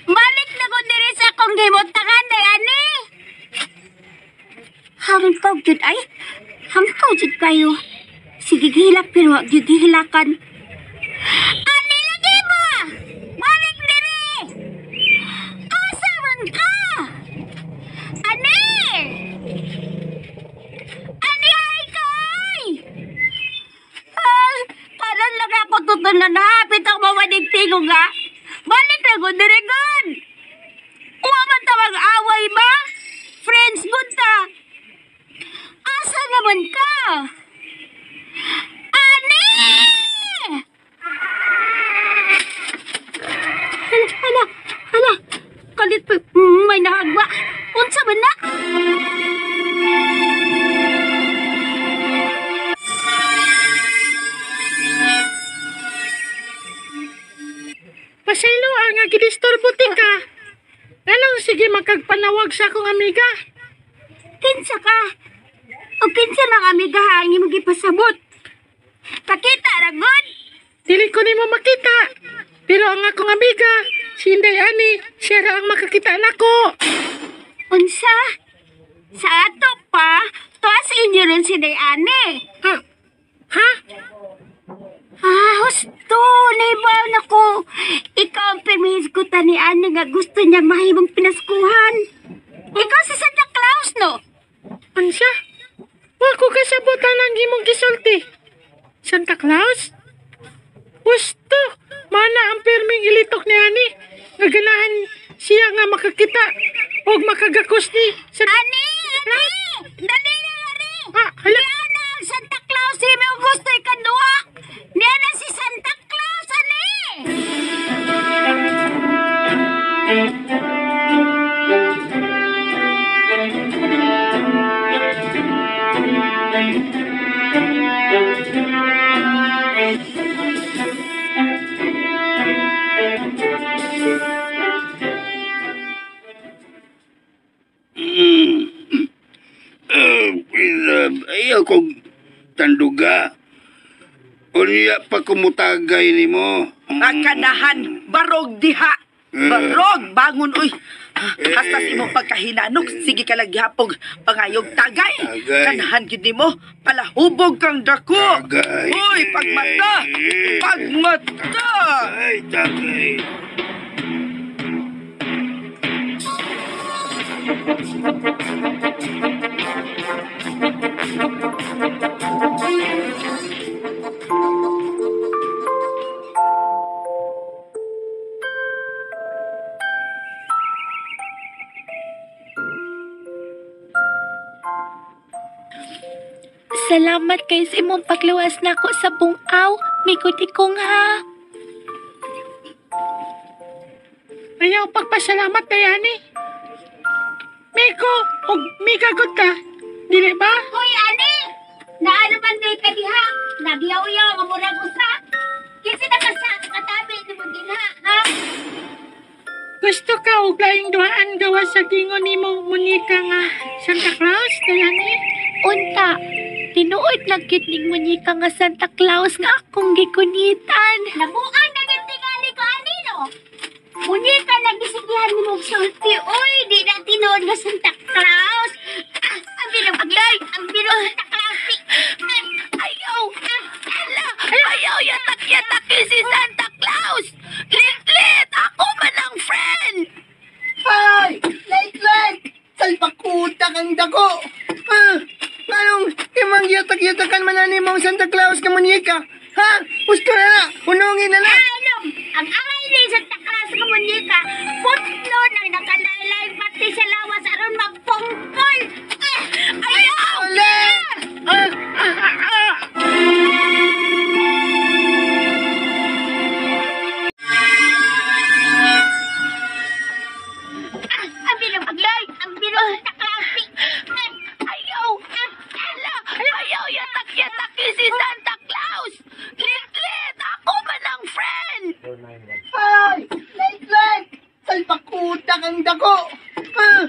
Balik na ko diri sa akong gimutangan day ani. Hangkaw jud ay. Hangkaw jud kayo. Sige gihilak pero wa gyud gihilakan. Ani lagi mo! Balik diri! Asa man ka? Ani! Ani ay kay! Ah, karon lang ako tutunan na hapit ang mawanig tingog ha. Balik na ko diri gud. Wa man ta mag-away ba? Friends gud ta. Asa naman ka? Ani! Hala, hala, hala. Kalit pa, may nahagwa. Unsa man na? Pasaylo ang nga gidisturbo ka. Anong sige makagpanawag sa akong amiga? Kinsa ka? O kinsa mga amiga ang imong gipasabot? Pakita ra gud. Dili ko nimo makita. Pero ang akong amiga, si Inday Ani, siya ra ang makakita nako. Unsa? Sa ato pa, tuwa sa inyo ron si Dayane. Ha? Ha? Ah, husto, naibaw na ko. Ikaw ang pirmihisgutan ni Ani nga gusto niya mahimong pinaskuhan. Ikaw si Santa Claus, no? Unsa? Wa ko kasabutan ang imong gisulti. Santa Claus? Husto, mana ang pirming ilitok ni Ani. Nga ganahan siya nga makakita og makagakos ni sa Ani! Ani! Dali na ari! Ah, hala. Niana ang Santa Claus, imo gusto ikaduha. Niana si Santa Claus, ani! Ayaw kong tanduga. Unya pa kumutagay nimo. Akanahan, barog diha. Barog, bangon, uy. Hasta sa imong pagkahinanok, sige ka lang gihapog. Pangayog tagay. Tagay. Kanahan gyud nimo, palahubog kang dako. Tagay. Uy, pagmata. Pagmata. Ay, tagay. Salamat kay sa imong pagluwas nako sa bungaw. Mikutikong ha. Ayaw pagpasalamat kay Ani. Miko, og Mika gud ka. Dili ba? Hoy, ani! Naano man day ka diha? Nagyaw-yaw nga murag usa. Gusto ka og laing duhaan gawas sa gingon nimo munyika nga Santa Claus, Dayani? Unta, tinuod lang gyud ning munyika nga Santa Claus nga akong gikunitan. Nabuang na gyud tingali ko ani no. Munyika na gisigihan nimo og sulti oy, di na tinuod nga Santa Claus. Ah, ang bilog ang bilog Santa Claus. Ayaw! Ala! Ayaw! Yatak-yataki si Santa Claus! Litlit! Ako man ang friend! Ay! Late, late! Salbakuta kang dako! Ah, nganong imong yatak-yatakan man ani mong Santa Claus ka munyika? Ha? Gusto na na! Hunungin na na! Ano? Ang angay ni Santa Claus nga munyika, putlo nang nakalaylay pati sa lawas aron magpungkol. Ah, Ayaw! Ulit! Ah, ah, ah, ah. Ah, ang bilog ang bilog Santa Claus. Ah, Ayaw! Ala! Ayaw! Yatak-yataki si Santa Claus! Litlit! Ako man ang friend! Ay! Late, late! Salbakuta kang dako! Ah,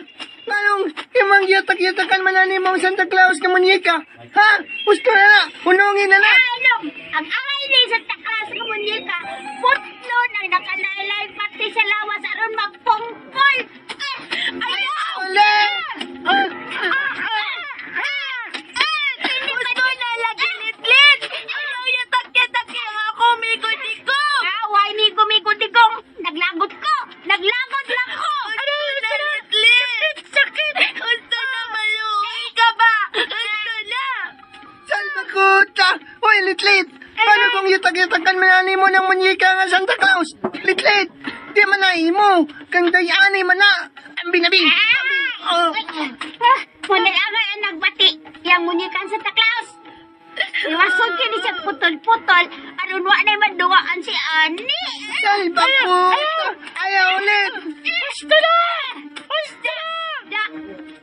nganong imong yatak-yatakan man ani mong Santa Claus ka munyika? Ha? Gusto na na! Hunungin na na! Ano? Ang angay ni Santa Claus nga munyika, putlo nang nakalaylay pati sa lawas aron magpungkol. Ah, Ayaw! Ulit! Ah, ah, ah. Gusto na lagi, Litlit! Ayaw! Yatak-yataki ang ako, Migo Digong! Ah, why migo migo digong? Naglagot ko! Naglagot lang ko! Ano na, Litlit? Sakit! Gusto na maluwi ka ba? Gusto na! Salbakuta! Hoy, Litlit! Paano kung yatak-yatakan man ani mo ng munyika nga Santa Claus? Litlit! Di man na imo! Kang dayani man na! Ang binabi! Oh. Ah, wala angay ang nagbati. Yang munyikan Santa Claus. Iwason kini siya putol-putol aron wa na maduwaan si ani. Salbakuta! Ayaw ulit! Gusto na! Gusto na! Da,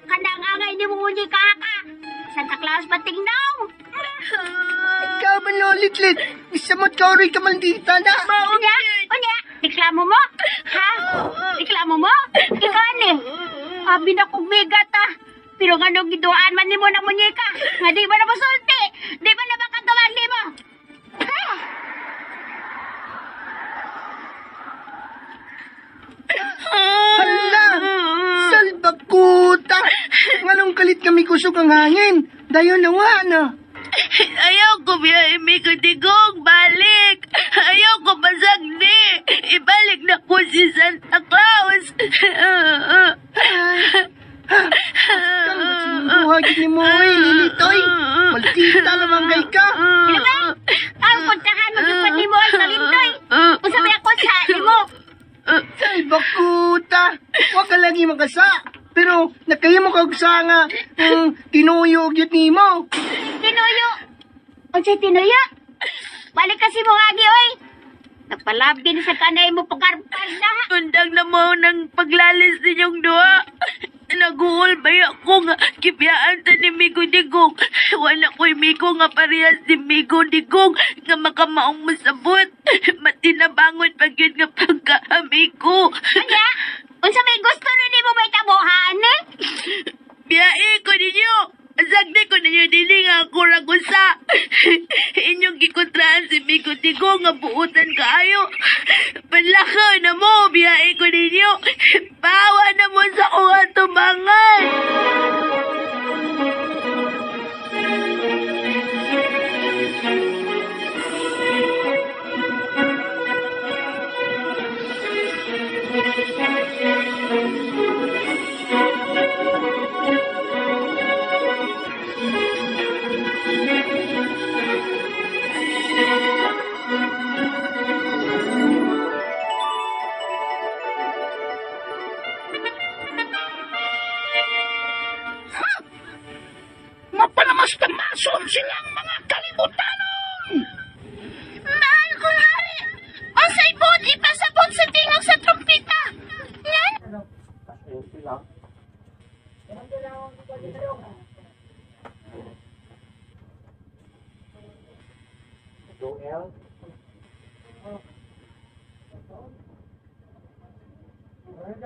kanang angay ni mo munyika ka. Santa Claus patingnaw. Ikaw ba no, Litlit? Isamot ka rin ka maldita na! Unya, unya, reklamo mo? Ha? Reklamo mo? Ikaw ani? Abi na kong bigat ah. Pero nga nung giduaan man nimo ng munyika, nga di ba na masulti? Di ba na makagawan nimo? Ha? Hala! Salbakuta! Nganong kalit kami kusog ang hangin? Dayon nawa na! Ayaw ko biya, Migo Digong! Balik! Ayaw ko pasagdi! Ibalik na ko si Santa Claus! Kang ba't sinubuha gid ni mo eh, Lilitoy? Maldita naman kay ka! Ano ba? Ang puntahan mo yung pati mo ay kalintoy. Unsa may ako sa nimo? Salbakuta! Wa ka lagi makasa! Pero nakahimo ka og sa nga tinuyo gyud nimo. Tinuyo. Unsa tinuyo? Balik kasi mo agi oy. Nagpalabi ni sa kanay mo pagkarpas na. Undang na mo ng paglalis ninyong duha. Naguol ba ako nga kibiyaan ta ni Migo Digong. Wala ko'y Migo nga parehas ni Migo Digong nga makamaong masabot. Matinabangon pag yun nga pagkaamigo. Unya, unsa may gusto ni nimo may tabuhan eh? Biyae ko ninyo! Sagdi ko ninyo dili nga ako ragusa. Inyong gikontraan si Migo Digong nga buutan kaayo. Panlakaw na mo, biyae ko ninyo. Bawa na mo sa kuha tumangan. Mapanamas-tamason silang mga kalibutanon! Mahal kong hari, unsay buot ipasabot sa tingog sa trumpeta? Ngan?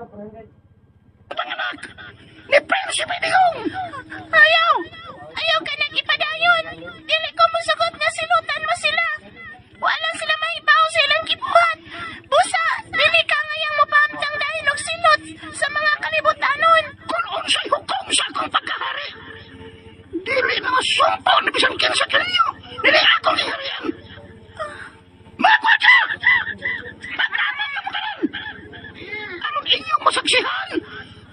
Panganak ni Prinsipe Digong! Ayaw! Ayaw ka nang ipadayon! Dili ko musugot na silutan mo sila! Wala sila mahibaw sa ilang gibuhat! Busa, dili ka ngayang mapahamtang dahil og silot sa mga kalibutanon! Kung unsay hukom sa akong pagkahari, dili mga sumpo ni bisan kinsa kaninyo, dili akong giharian. Mga kwadya! Paglamang na mo karon! Aron inyong masaksihan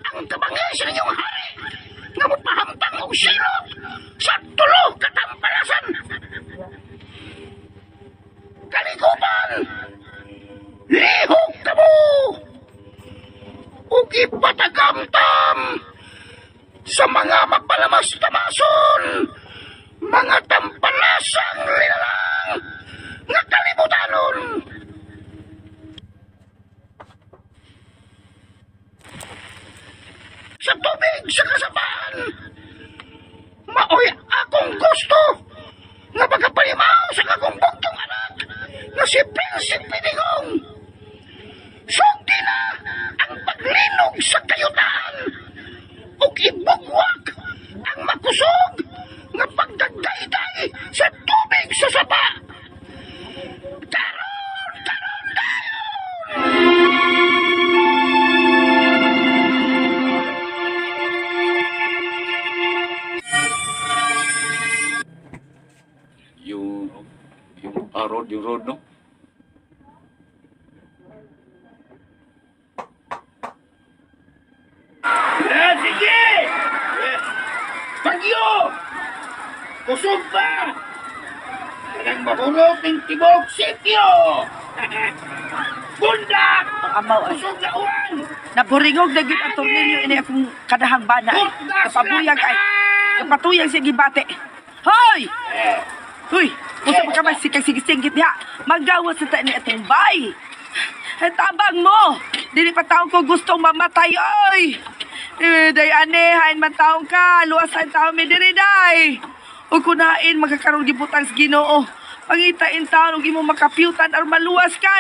ang kabangay sa inyong hari nga mopahamtang og silot sa tulo ka tampalasan. Kaliguban! Lihok kamo! Ug ipatagamtam sa mga mapalamas-tamason, mga tampalasang lilalang nga kalibutanon. Sa tubig sa kasabaan, maoy akong gusto nga pagkapalimaw sa akong bugtong anak nga si Prinsipe Digong. Sugdi na ang paglinog sa kayutaan ug ibugwak ang makusog nga pagdagdayday sa tubig sa sapa. Karon, karon dayon! Yung road, yung road, no? Eh, sige! Eh, Bagyo! Kusog pa! Kanang mahurot ng tibok sityo! Bundak! Amaw ay. Kusog na uwan! Naburingog na gyud ang tornilyo ini akong kadahang bana. Kapabuyag ay. Kapatuyag siya gibate. Hoy! Hoy, usa pa ka man sikag-sigisingit diha. Magawas sa ta ni atong bay. Ang tabang mo. Dili pa taong ko gustong mamatay oy. Eh, day ane, hain man taong ka, luwasan taong mi diri day. Ug kunain magkakaroon gibutang sa Ginoo. Pangitain taon ug imong makapyutan aron maluwas ka.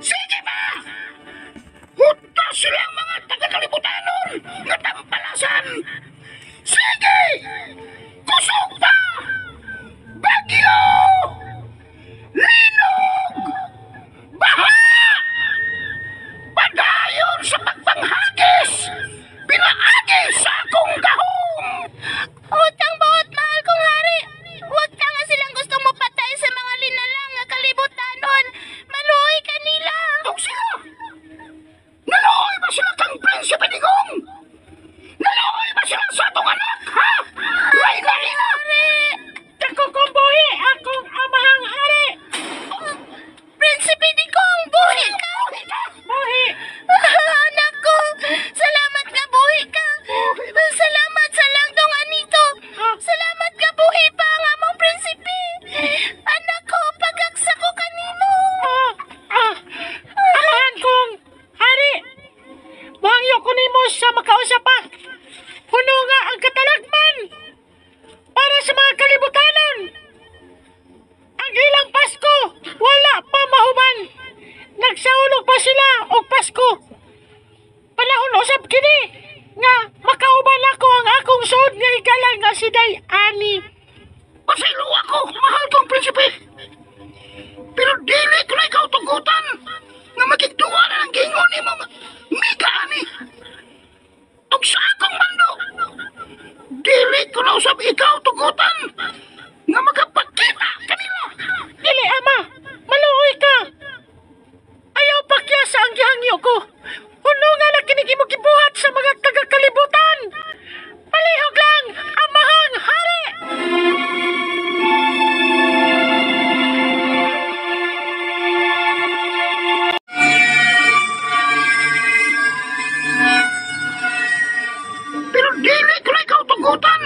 Sige ba! Huta silang mga taga-kalibutanon nga tampalasan! Sige! Kusog pa! Bagyo! Linog! Baha! Padayon sa pagpanghagis! Pinaagi sa akong gahom! Utang buot, mahal kong hari! Huwag ka nga silang gustong mapatay sa mga linalang nga kalibutanon! Maluoy ka nila! Ug sila! Naluoy ba sila kang Prinsipe Digong? Naluoy ba sila sa atong anak, ha? Reyna ina! Dako kong buhi, akong amahang hari. Prinsipe Digong, buhi ka! Buhi! Anak ko! Salamat nga buhi ka! Salamat sa langdong anito! Salamat nga buhi pa ang among prinsipe! Anak ko, pagaksa ko kanimo! Ah, amahan kong hari. Buhangyo ko nimo sa makausap pa. Puno nga ang katalagman para sa mga kalibutanon. Ang ilang Pasko, wala pa mahuman. Nagsaulog pa sila og Pasko. Panahon usab kini nga makauban ako ang akong suod nga higala nga si Day Ani. Pasaylo ako, mahal kong prinsipe. Pero dili ko na ikaw tugutan nga makigduwa na ng gingon nimo nga mika ani. Ug sa akong mando, dili ko na usab ikaw tugutan nga makapakita kanila. Dili ama, maluoy ka. Ayaw pakya sa ang gihangyo ko. Puno nga na kinig imo gibuhat sa mga taga-kalibutan. Palihog lang, amahang hari. Pero dili ko na ikaw tugutan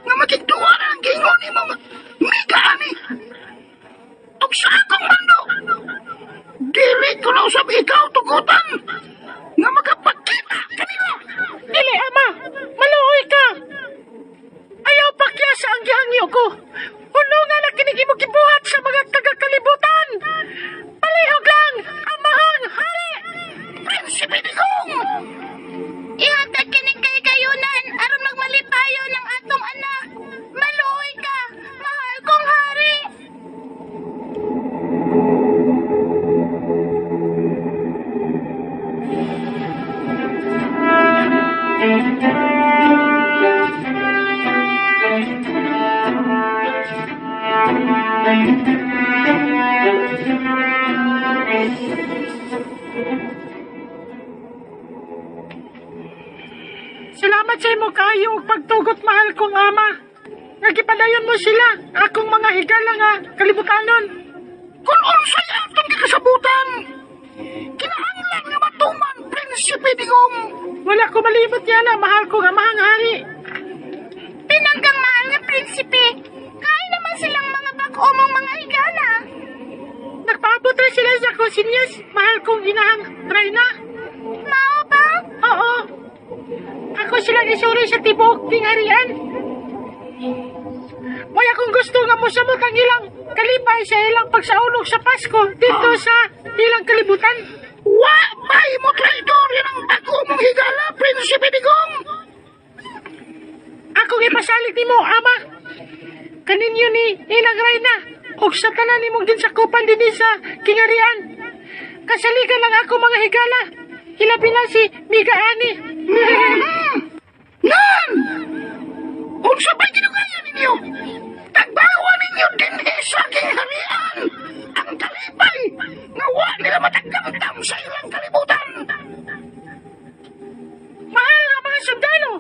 nga makigduwa na ng gingon nimo nga mika ani. Ug sa akong mando, dili ko na usab ikaw tugutan. ko. Hunungan na kining imong gibuhat sa mga taga-kalibutan. Palihog lang, amahang hari! Prinsipe Digong! Ihatag kining kay kayunan aron magmalipayon ang atong anak. Maluoy ka, mahal kong hari. Salamat sa imo kaayo ug pagtugot mahal kong ama. Nga gipadayon mo sila akong mga higala nga kalibutanon. Kung unsay atong gikasabutan, kinahanglan nga matuman, Prinsipe Digong! Wala ko malimot niya na mahal kong amahang hari. Pinanggang mahal nga prinsipe. Kaya naman silang mga bag-o mong mga higala. Nagpaabot ra sila sa kusinyas, mahal kong inahang Reyna. Mao ba? Oo. Ako silang isuri sa tibuok ning harian. May akong gusto nga mosamot ang ilang kalipay sa ilang pagsaulog sa Pasko dito sa ilang kalibutan. Wa bay mo traidor yan ang bag-o mong higala, Prinsipe Digong! Akong ipasalig nimo, ama. Kaninyo ni ilang reyna ug sa tanan nimong ginsakupan dinhi sa kingarian. Kasaligan lang ako mga higala. Hilabi na si Miga Ani. Nan! Unsa ba'y ginugayan ninyo? Tagbawa ninyo dinhi sa aking harian! Ang kalipay nga wa nila matagamtam sa ilang kalibutan! Mahal nga mga sundalo!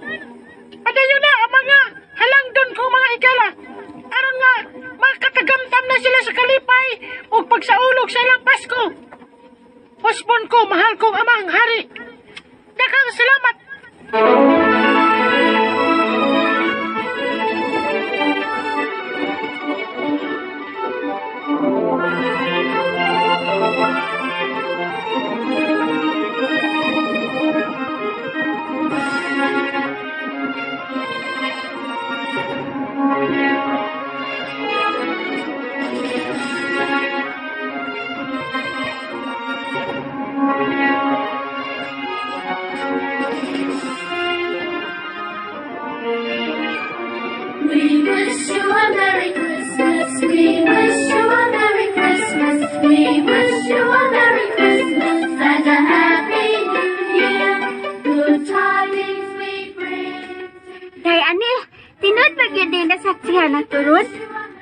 Padayon na ang mga halangdon ko mga higala. Aron nga makatagamtam na sila sa kalipay ug pagsaulog sa ilang Pasko. Husbon ko, mahal kong amang hari. Daghang salamat. We wish you a Merry Christmas. We wish you a Merry Christmas. We wish you a Merry Christmas and a Happy New Year. Good tidings we bring. Day ani, tinud ba gyud nila saksihan ang turod?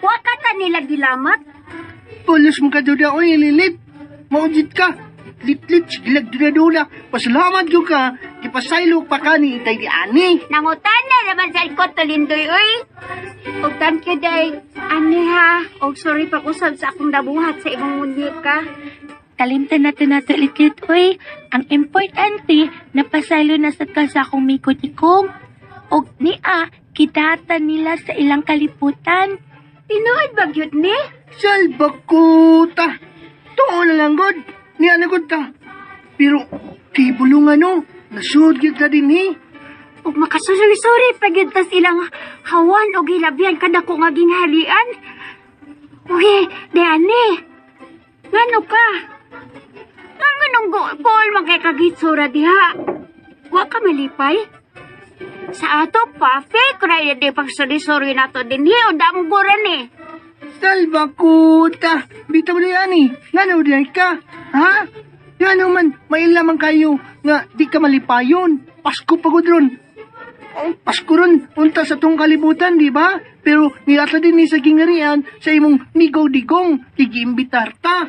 Wa ka ta nila gilamat? Pulos mo ka duda, oy, lilit. Maujit ka. Litlit, sigilag duda-duda. Pasalamat ko ka. Gipasaylo pa ka ni Itay di Ani. Nangutan na naman sa ikot tulindoy oy. Og thank you day. Ani ha, og sorry pag-usab sa akong nabuhat sa imong munyeka. Kalimtan nato nato likit, oy. Ang importante, napasaylo na sad ka sa akong mikot-ikong. Og niya, kidatan nila sa ilang kaliputan. Tinuod ba gyud ni? Salbakuta. Tuo na lang, God. Niya na, God, ta. Pero, kay bulungan, no. Nasud gyud ta din, eh. Og makasuri-suri pa gyud tas ilang hawan og hilabihan kadako nga ginghalian. Uy, Diane. Ngano ka? Nganong goal man kay kagitsura diha? Wa ka malipay? Sa ato pa, fake ra di pagsuri-suri nato dinhi o damguran eh. Salbakuta. Bitaw na yan, eh. Ngano di ka? Ha? Ngano man, mailamang kayo nga di ka malipayon. Pasko pa gud ron. Oh, Pasko ron, unta sa tong kalibutan, di ba? Pero niata din ni sa gingarian sa imong migo-digong, gigiimbitar ta.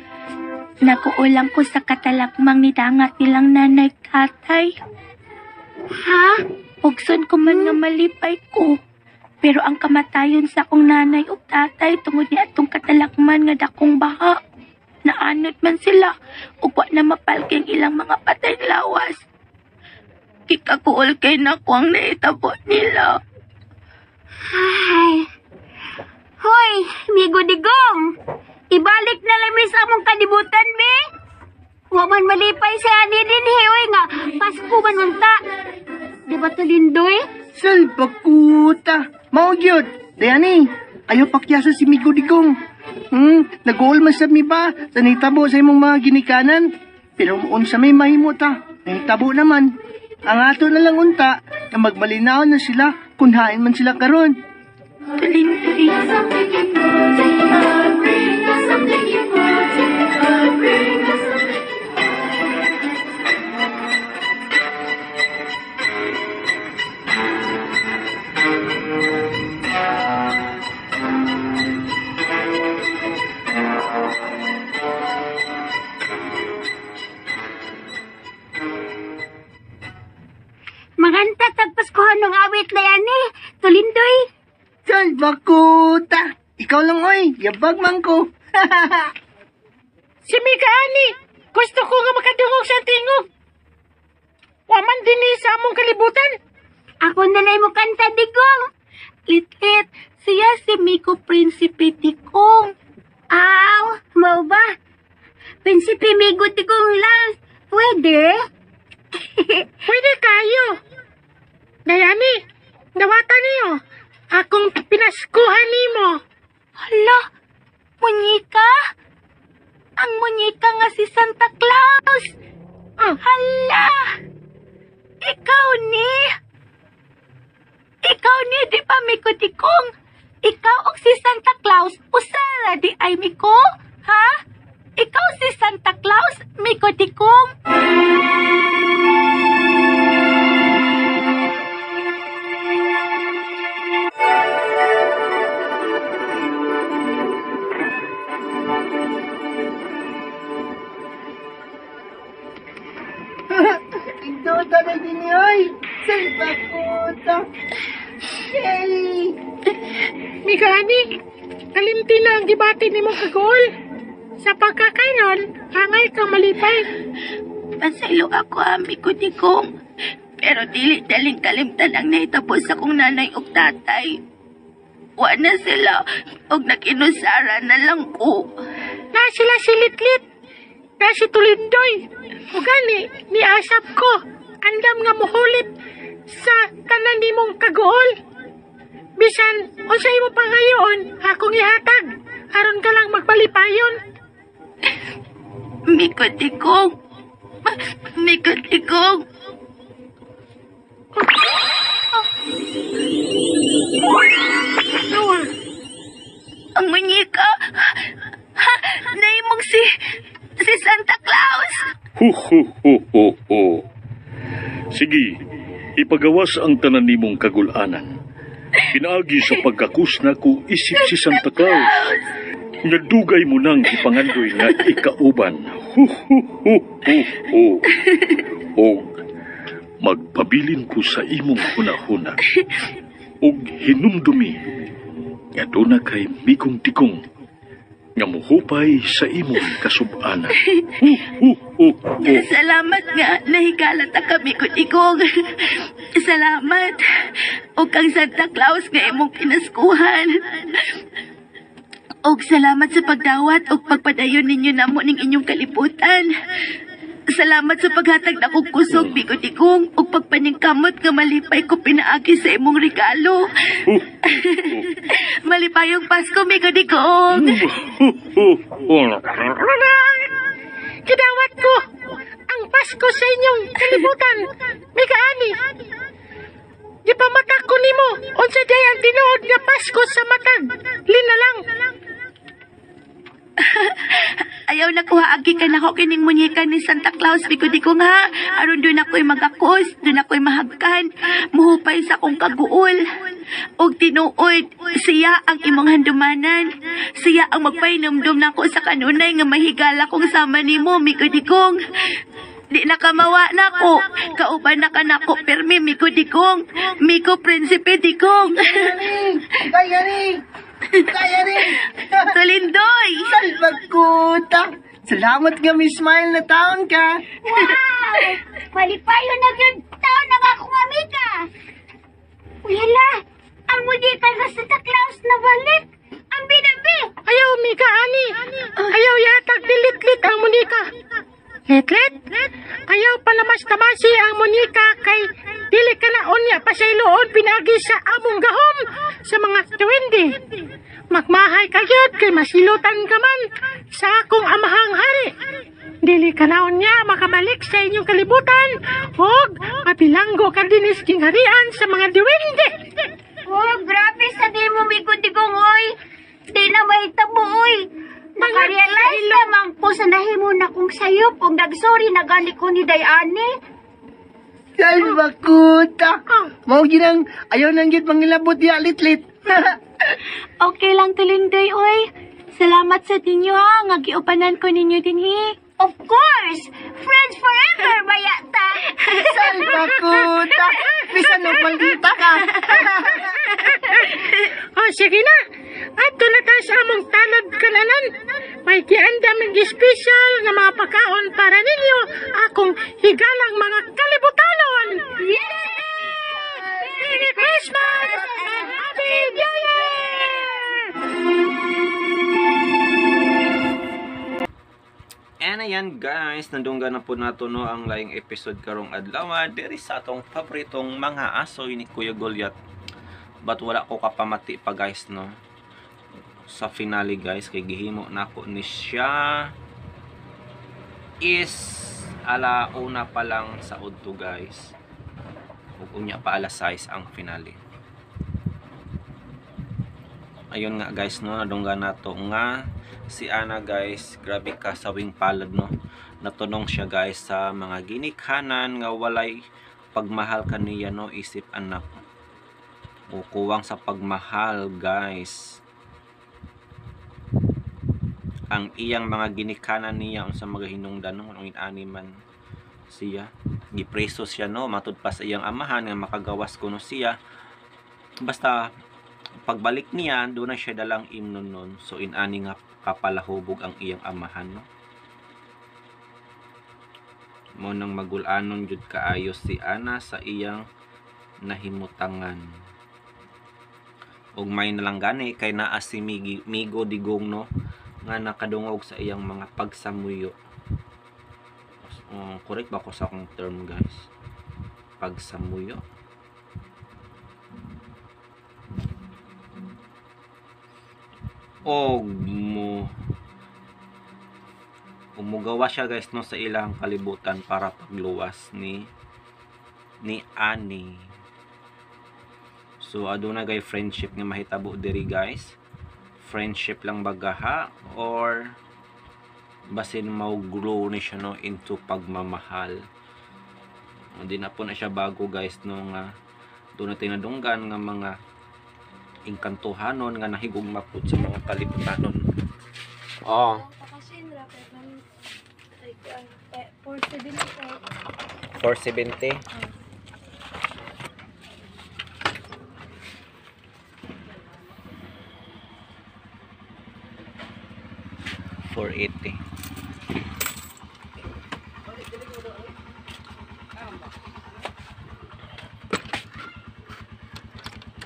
Nakuulang ko sa katalakmang nidangat nilang nanay tatay. Ha? Pugson ko man nga malipay ko. Pero ang kamatayon sa akong nanay ug tatay tungod ni atong katalakman nga dakong baha. Naanod man sila ug wa na mapalki ang ilang mga patay lawas. Kikakuol kay nako ang naitabo nila. Ay. Hoy, migo digong. Ibalik na lang mi sa among kalibutan, be. Wa man malipay sa ani dinhi, oy nga Pasko man unta. Di ba to Lindoy? Salbakuta. Mao gyud. Dayani, Ayaw pakyasa si Migo Digong. Nag-uol man sa mi ba sa nahitabo sa imong mga ginikanan. Pero unsa may mahimo ta, nahitabo naman. Ang ato na lang unta, na magmalinaw na sila kung hain man sila karon. Tulindoy. Maganta tag Paskuhan ng awit na yan eh. Tulindoy. Salbakuta! Ikaw lang oy, yabag man ko. Si Mika ani, gusto ko nga makadungog sa tingog. Waman din ni sa among kalibutan. Ako na lang mo kanta, Digong. Litlit, siya si Miko Prinsipe Tikong. Aw, mau ba? Prinsipe Migo Digong lang. Pwede? Pwede kayo. Dayani, dawatan niyo. Akong pinaskuhan nimo. Hala, munyika? Ang munyika nga si Santa Claus. Hala! Ikaw ni! Ikaw ni, di ba Miko Tikong? Ikaw og si Santa Claus, usara di ay Miko? Ha? Ikaw si Santa Claus, Miko Tikong? Tigdota na din oy. Salbakuta! Yay! Mika ani, kalimti na ang gibati nimo kagool. Sa pagkakaron, angay kang malipay. Pasaylo ako, Migo Digong. Pero dili daling kalimtan ang nahitabo sa kong nanay ug tatay. Wa na sila og nakinusara na lang ko. Na sila si Litlit, na si Tulindoy. O gani, ni asap ko, andam nga muhulit sa tanan nimong kagool. Bisan, unsa imo pangayoon, akong ihatag. Aron ka lang magpalipayon. Migo Digong. Migo Digong. Ang munyika. Naimong si Santa Claus. Hu hu hu hu hu. Sige, ipagawas ang tanan nimong kagulanan. Pinaagi sa pagkakus na ko isip si Santa Claus. Nga dugay mo nang ipangandoy nga ikauban. Hu hu hu hu hu. Og magpabilin ko sa imong hunahuna. Og hinumdumi nga duna kay Mikong Tikong nga muhupay sa imong kasub-anan. Hu hu hu hu. Salamat nga nahigala ta kami ko Digong. Salamat. O kang Santa Claus nga imong pinaskuhan. Og salamat sa pagdawat og pagpadayon ninyo namo ning inyong kalibutan. Salamat sa paghatag na kong kusog, Migo Digong, ug pagpaningkamot nga malipay ko pinaagi sa imong regalo. Malipayong Pasko, Migo Digong. Kidawat ko ang Pasko sa inyong kalibutan. Mika ani. Gipamatak ko nimo unsa day ang tinuod nga Pasko sa matag. Lina lang. Ayaw na kuha agi ka nako kining munyeka ni Santa Claus, Migo Digong ha. Aron doon ako'y magakos, doon ako'y mahagkan, muhupay sa akong kaguol. Og tinuod, siya ang imong handumanan. Siya ang magpahinumdum nako sa kanunay nga mahigala kong sama nimo, Migo Digong. Di na ka mawa nako. Kauban na ka nako permi, Migo Digong. Migo Prinsipe Digong. Kayari! Kayari! Tulindoy! Salbakuta! Salamat nga may smile na taon ka. Wow! Malipayon na gyud taon ang akong amiga. Uy, hala! Ang munyika nga Santa Claus na balik! Ang binabi! Ayaw, Mika ani. Ayaw yatag ni Litlit ang munika. Litlit? Ayaw palamas-tamasi ang munika kay dili ka na unya pasayloon pinagi sa among gahom sa mga duwende. duwende. Magmahay ka gyud kay masilutan ka man sa akong amahang hari. Dili ka naon niya makabalik sa inyong kalibutan ug mapilanggo ka dinis gingharian sa mga duwende. Oh, grabe sa di mo Migo Digong, oy. Di na mahitabo, oy. Nakarealize lamang ko sa nahimo na kong sayop ug nagsorry na gani ko ni Dayane. Salbakuta! Mao ginang ayaw nang gid mangilabot diya Litlit. Okay lang Tulindoy, oy. Salamat sa ninyo ha, nga giupanan ko ninyo dinhi. Of course! Friends forever, bayata! Salbakuta! Bisan og maldita ka. Oh, sige na. Adto na ta sa among talad kananan. May giandam ng espesyal nga mga pagkaon para ninyo akong higalang mga kalibutanon. Yeah! Merry Christmas and Happy New Year! And ayan guys, nandunggan na po nato no ang laing episode karong adlaw diri sa atong paboritong mga asoy ni Kuya Goliath. But wala ko kapamati pa guys no sa finale guys kay gihimo nako ni siya is ala una pa lang sa udto guys. Ug unya pa alas 6 ang finale. Ayun nga guys no, nadunggan nato nga si Ana guys, grabe ka sawing palad no. Natunong siya guys sa mga ginikanan nga walay pagmahal kaniya no, isip anak. O kuwang sa pagmahal guys. Ang iyang mga ginikanan niya unsa mga hinungdan no, ang inani man siya. Gipreso siya no, matud pa sa iyang amahan nga makagawas kuno siya. Basta pagbalik niya, doon na siya dalang imnon nun. So, inani nga kapalahubog ang iyang amahan, no? Mo nang magulanon jud kaayo si Ana sa iyang nahimutangan. Ug may nalang gani kay naa si Migo Digong, no, nga nakadungog sa iyang mga pagsamuyo. Correct ba ko sa akong term, guys? Pagsamuyo. Og mo umugawa siya guys no sa ilang kalibutan para pagluwas ni Annie. So aduna gay friendship nga mahitabo diri guys. Friendship lang bagaha or basin mau-grow ni siya no into pagmamahal. Hindi na po na siya bago guys no nga doon natin nadunggan nga mga engkantohanon nga nahigugma pud sa mga kalibutanon. Oh. 470. 480.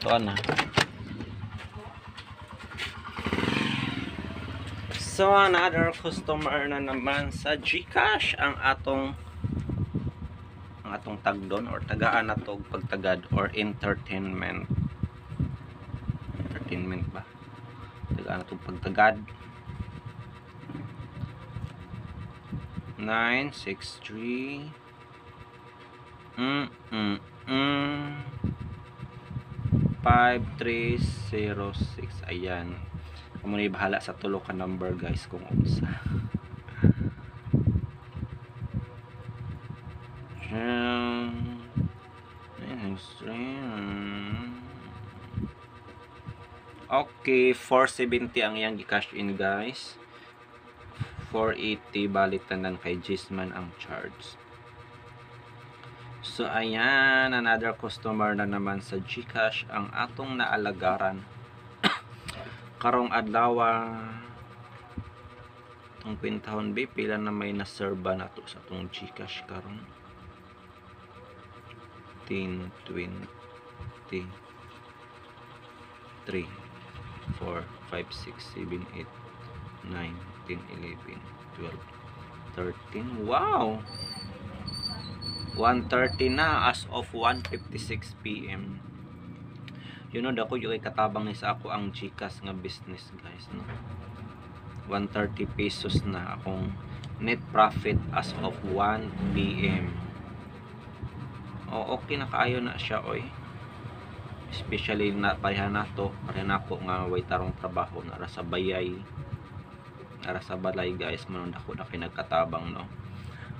Ito na. So another customer na naman sa GCash ang atong tagdon or tagaan na to pagtagad or entertainment. Entertainment ba? Tagaan na to pagtagad. 9 6 3 5 3 0 6. Ayan. Kamo na bahala sa tulo ka number guys kung unsa. Okay, 470 ang iyang gi-cash in guys. 480 balik tanan kay Gisman ang charge. So ayan, another customer na naman sa GCash ang atong naalagaran. Karong adlaw itong kwentahon B, pila na may naserba na to sa atong GCash karon. 10, 20, 3, 4, 5, 6, 7, 8, 9, 10, 11, 12, 13. Wow! 1:30 na as of 1:56 PM. You know, dako yung katabang ni sa ako ang GCash nga business, guys, no. 130 pesos na akong net profit as of 1 PM. O, okay na kaayo na siya, oy. Especially na pareha na to, pareha na ako nga way tarong trabaho, nara sa bayay, nara sa balay, guys, manong dako na kay nagkatabang, no,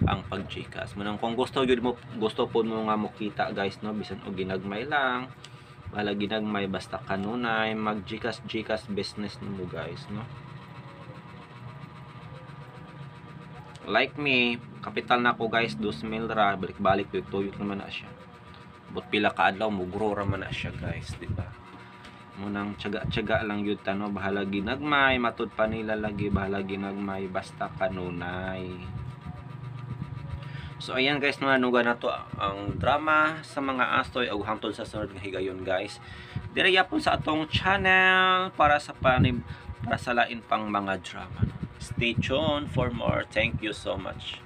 ang pag-GCash. Manong kung gusto yun mo, gusto po mo nga mo kita, guys, no, bisan og ginagmay lang, wala ginagmay basta kanunay mag GCash GCash business nimo, guys, no. Like me, kapital na ko, guys, 2,000 ra, balik-balik tuyok naman na siya. But pila ka adlaw mugro ra man na siya, guys, di ba? Munang tiyaga-tiyaga lang yun tano, bahala ginagmay, matud pa nila lagi bahala ginagmay basta kanunay. So ayan, guys, nanuga na to ang drama sa mga astoy og hangtod sa sunod nga higayon, guys. Dire yapon sa atong channel para sa panib para sa lain pang mga drama. Stay tuned for more. Thank you so much.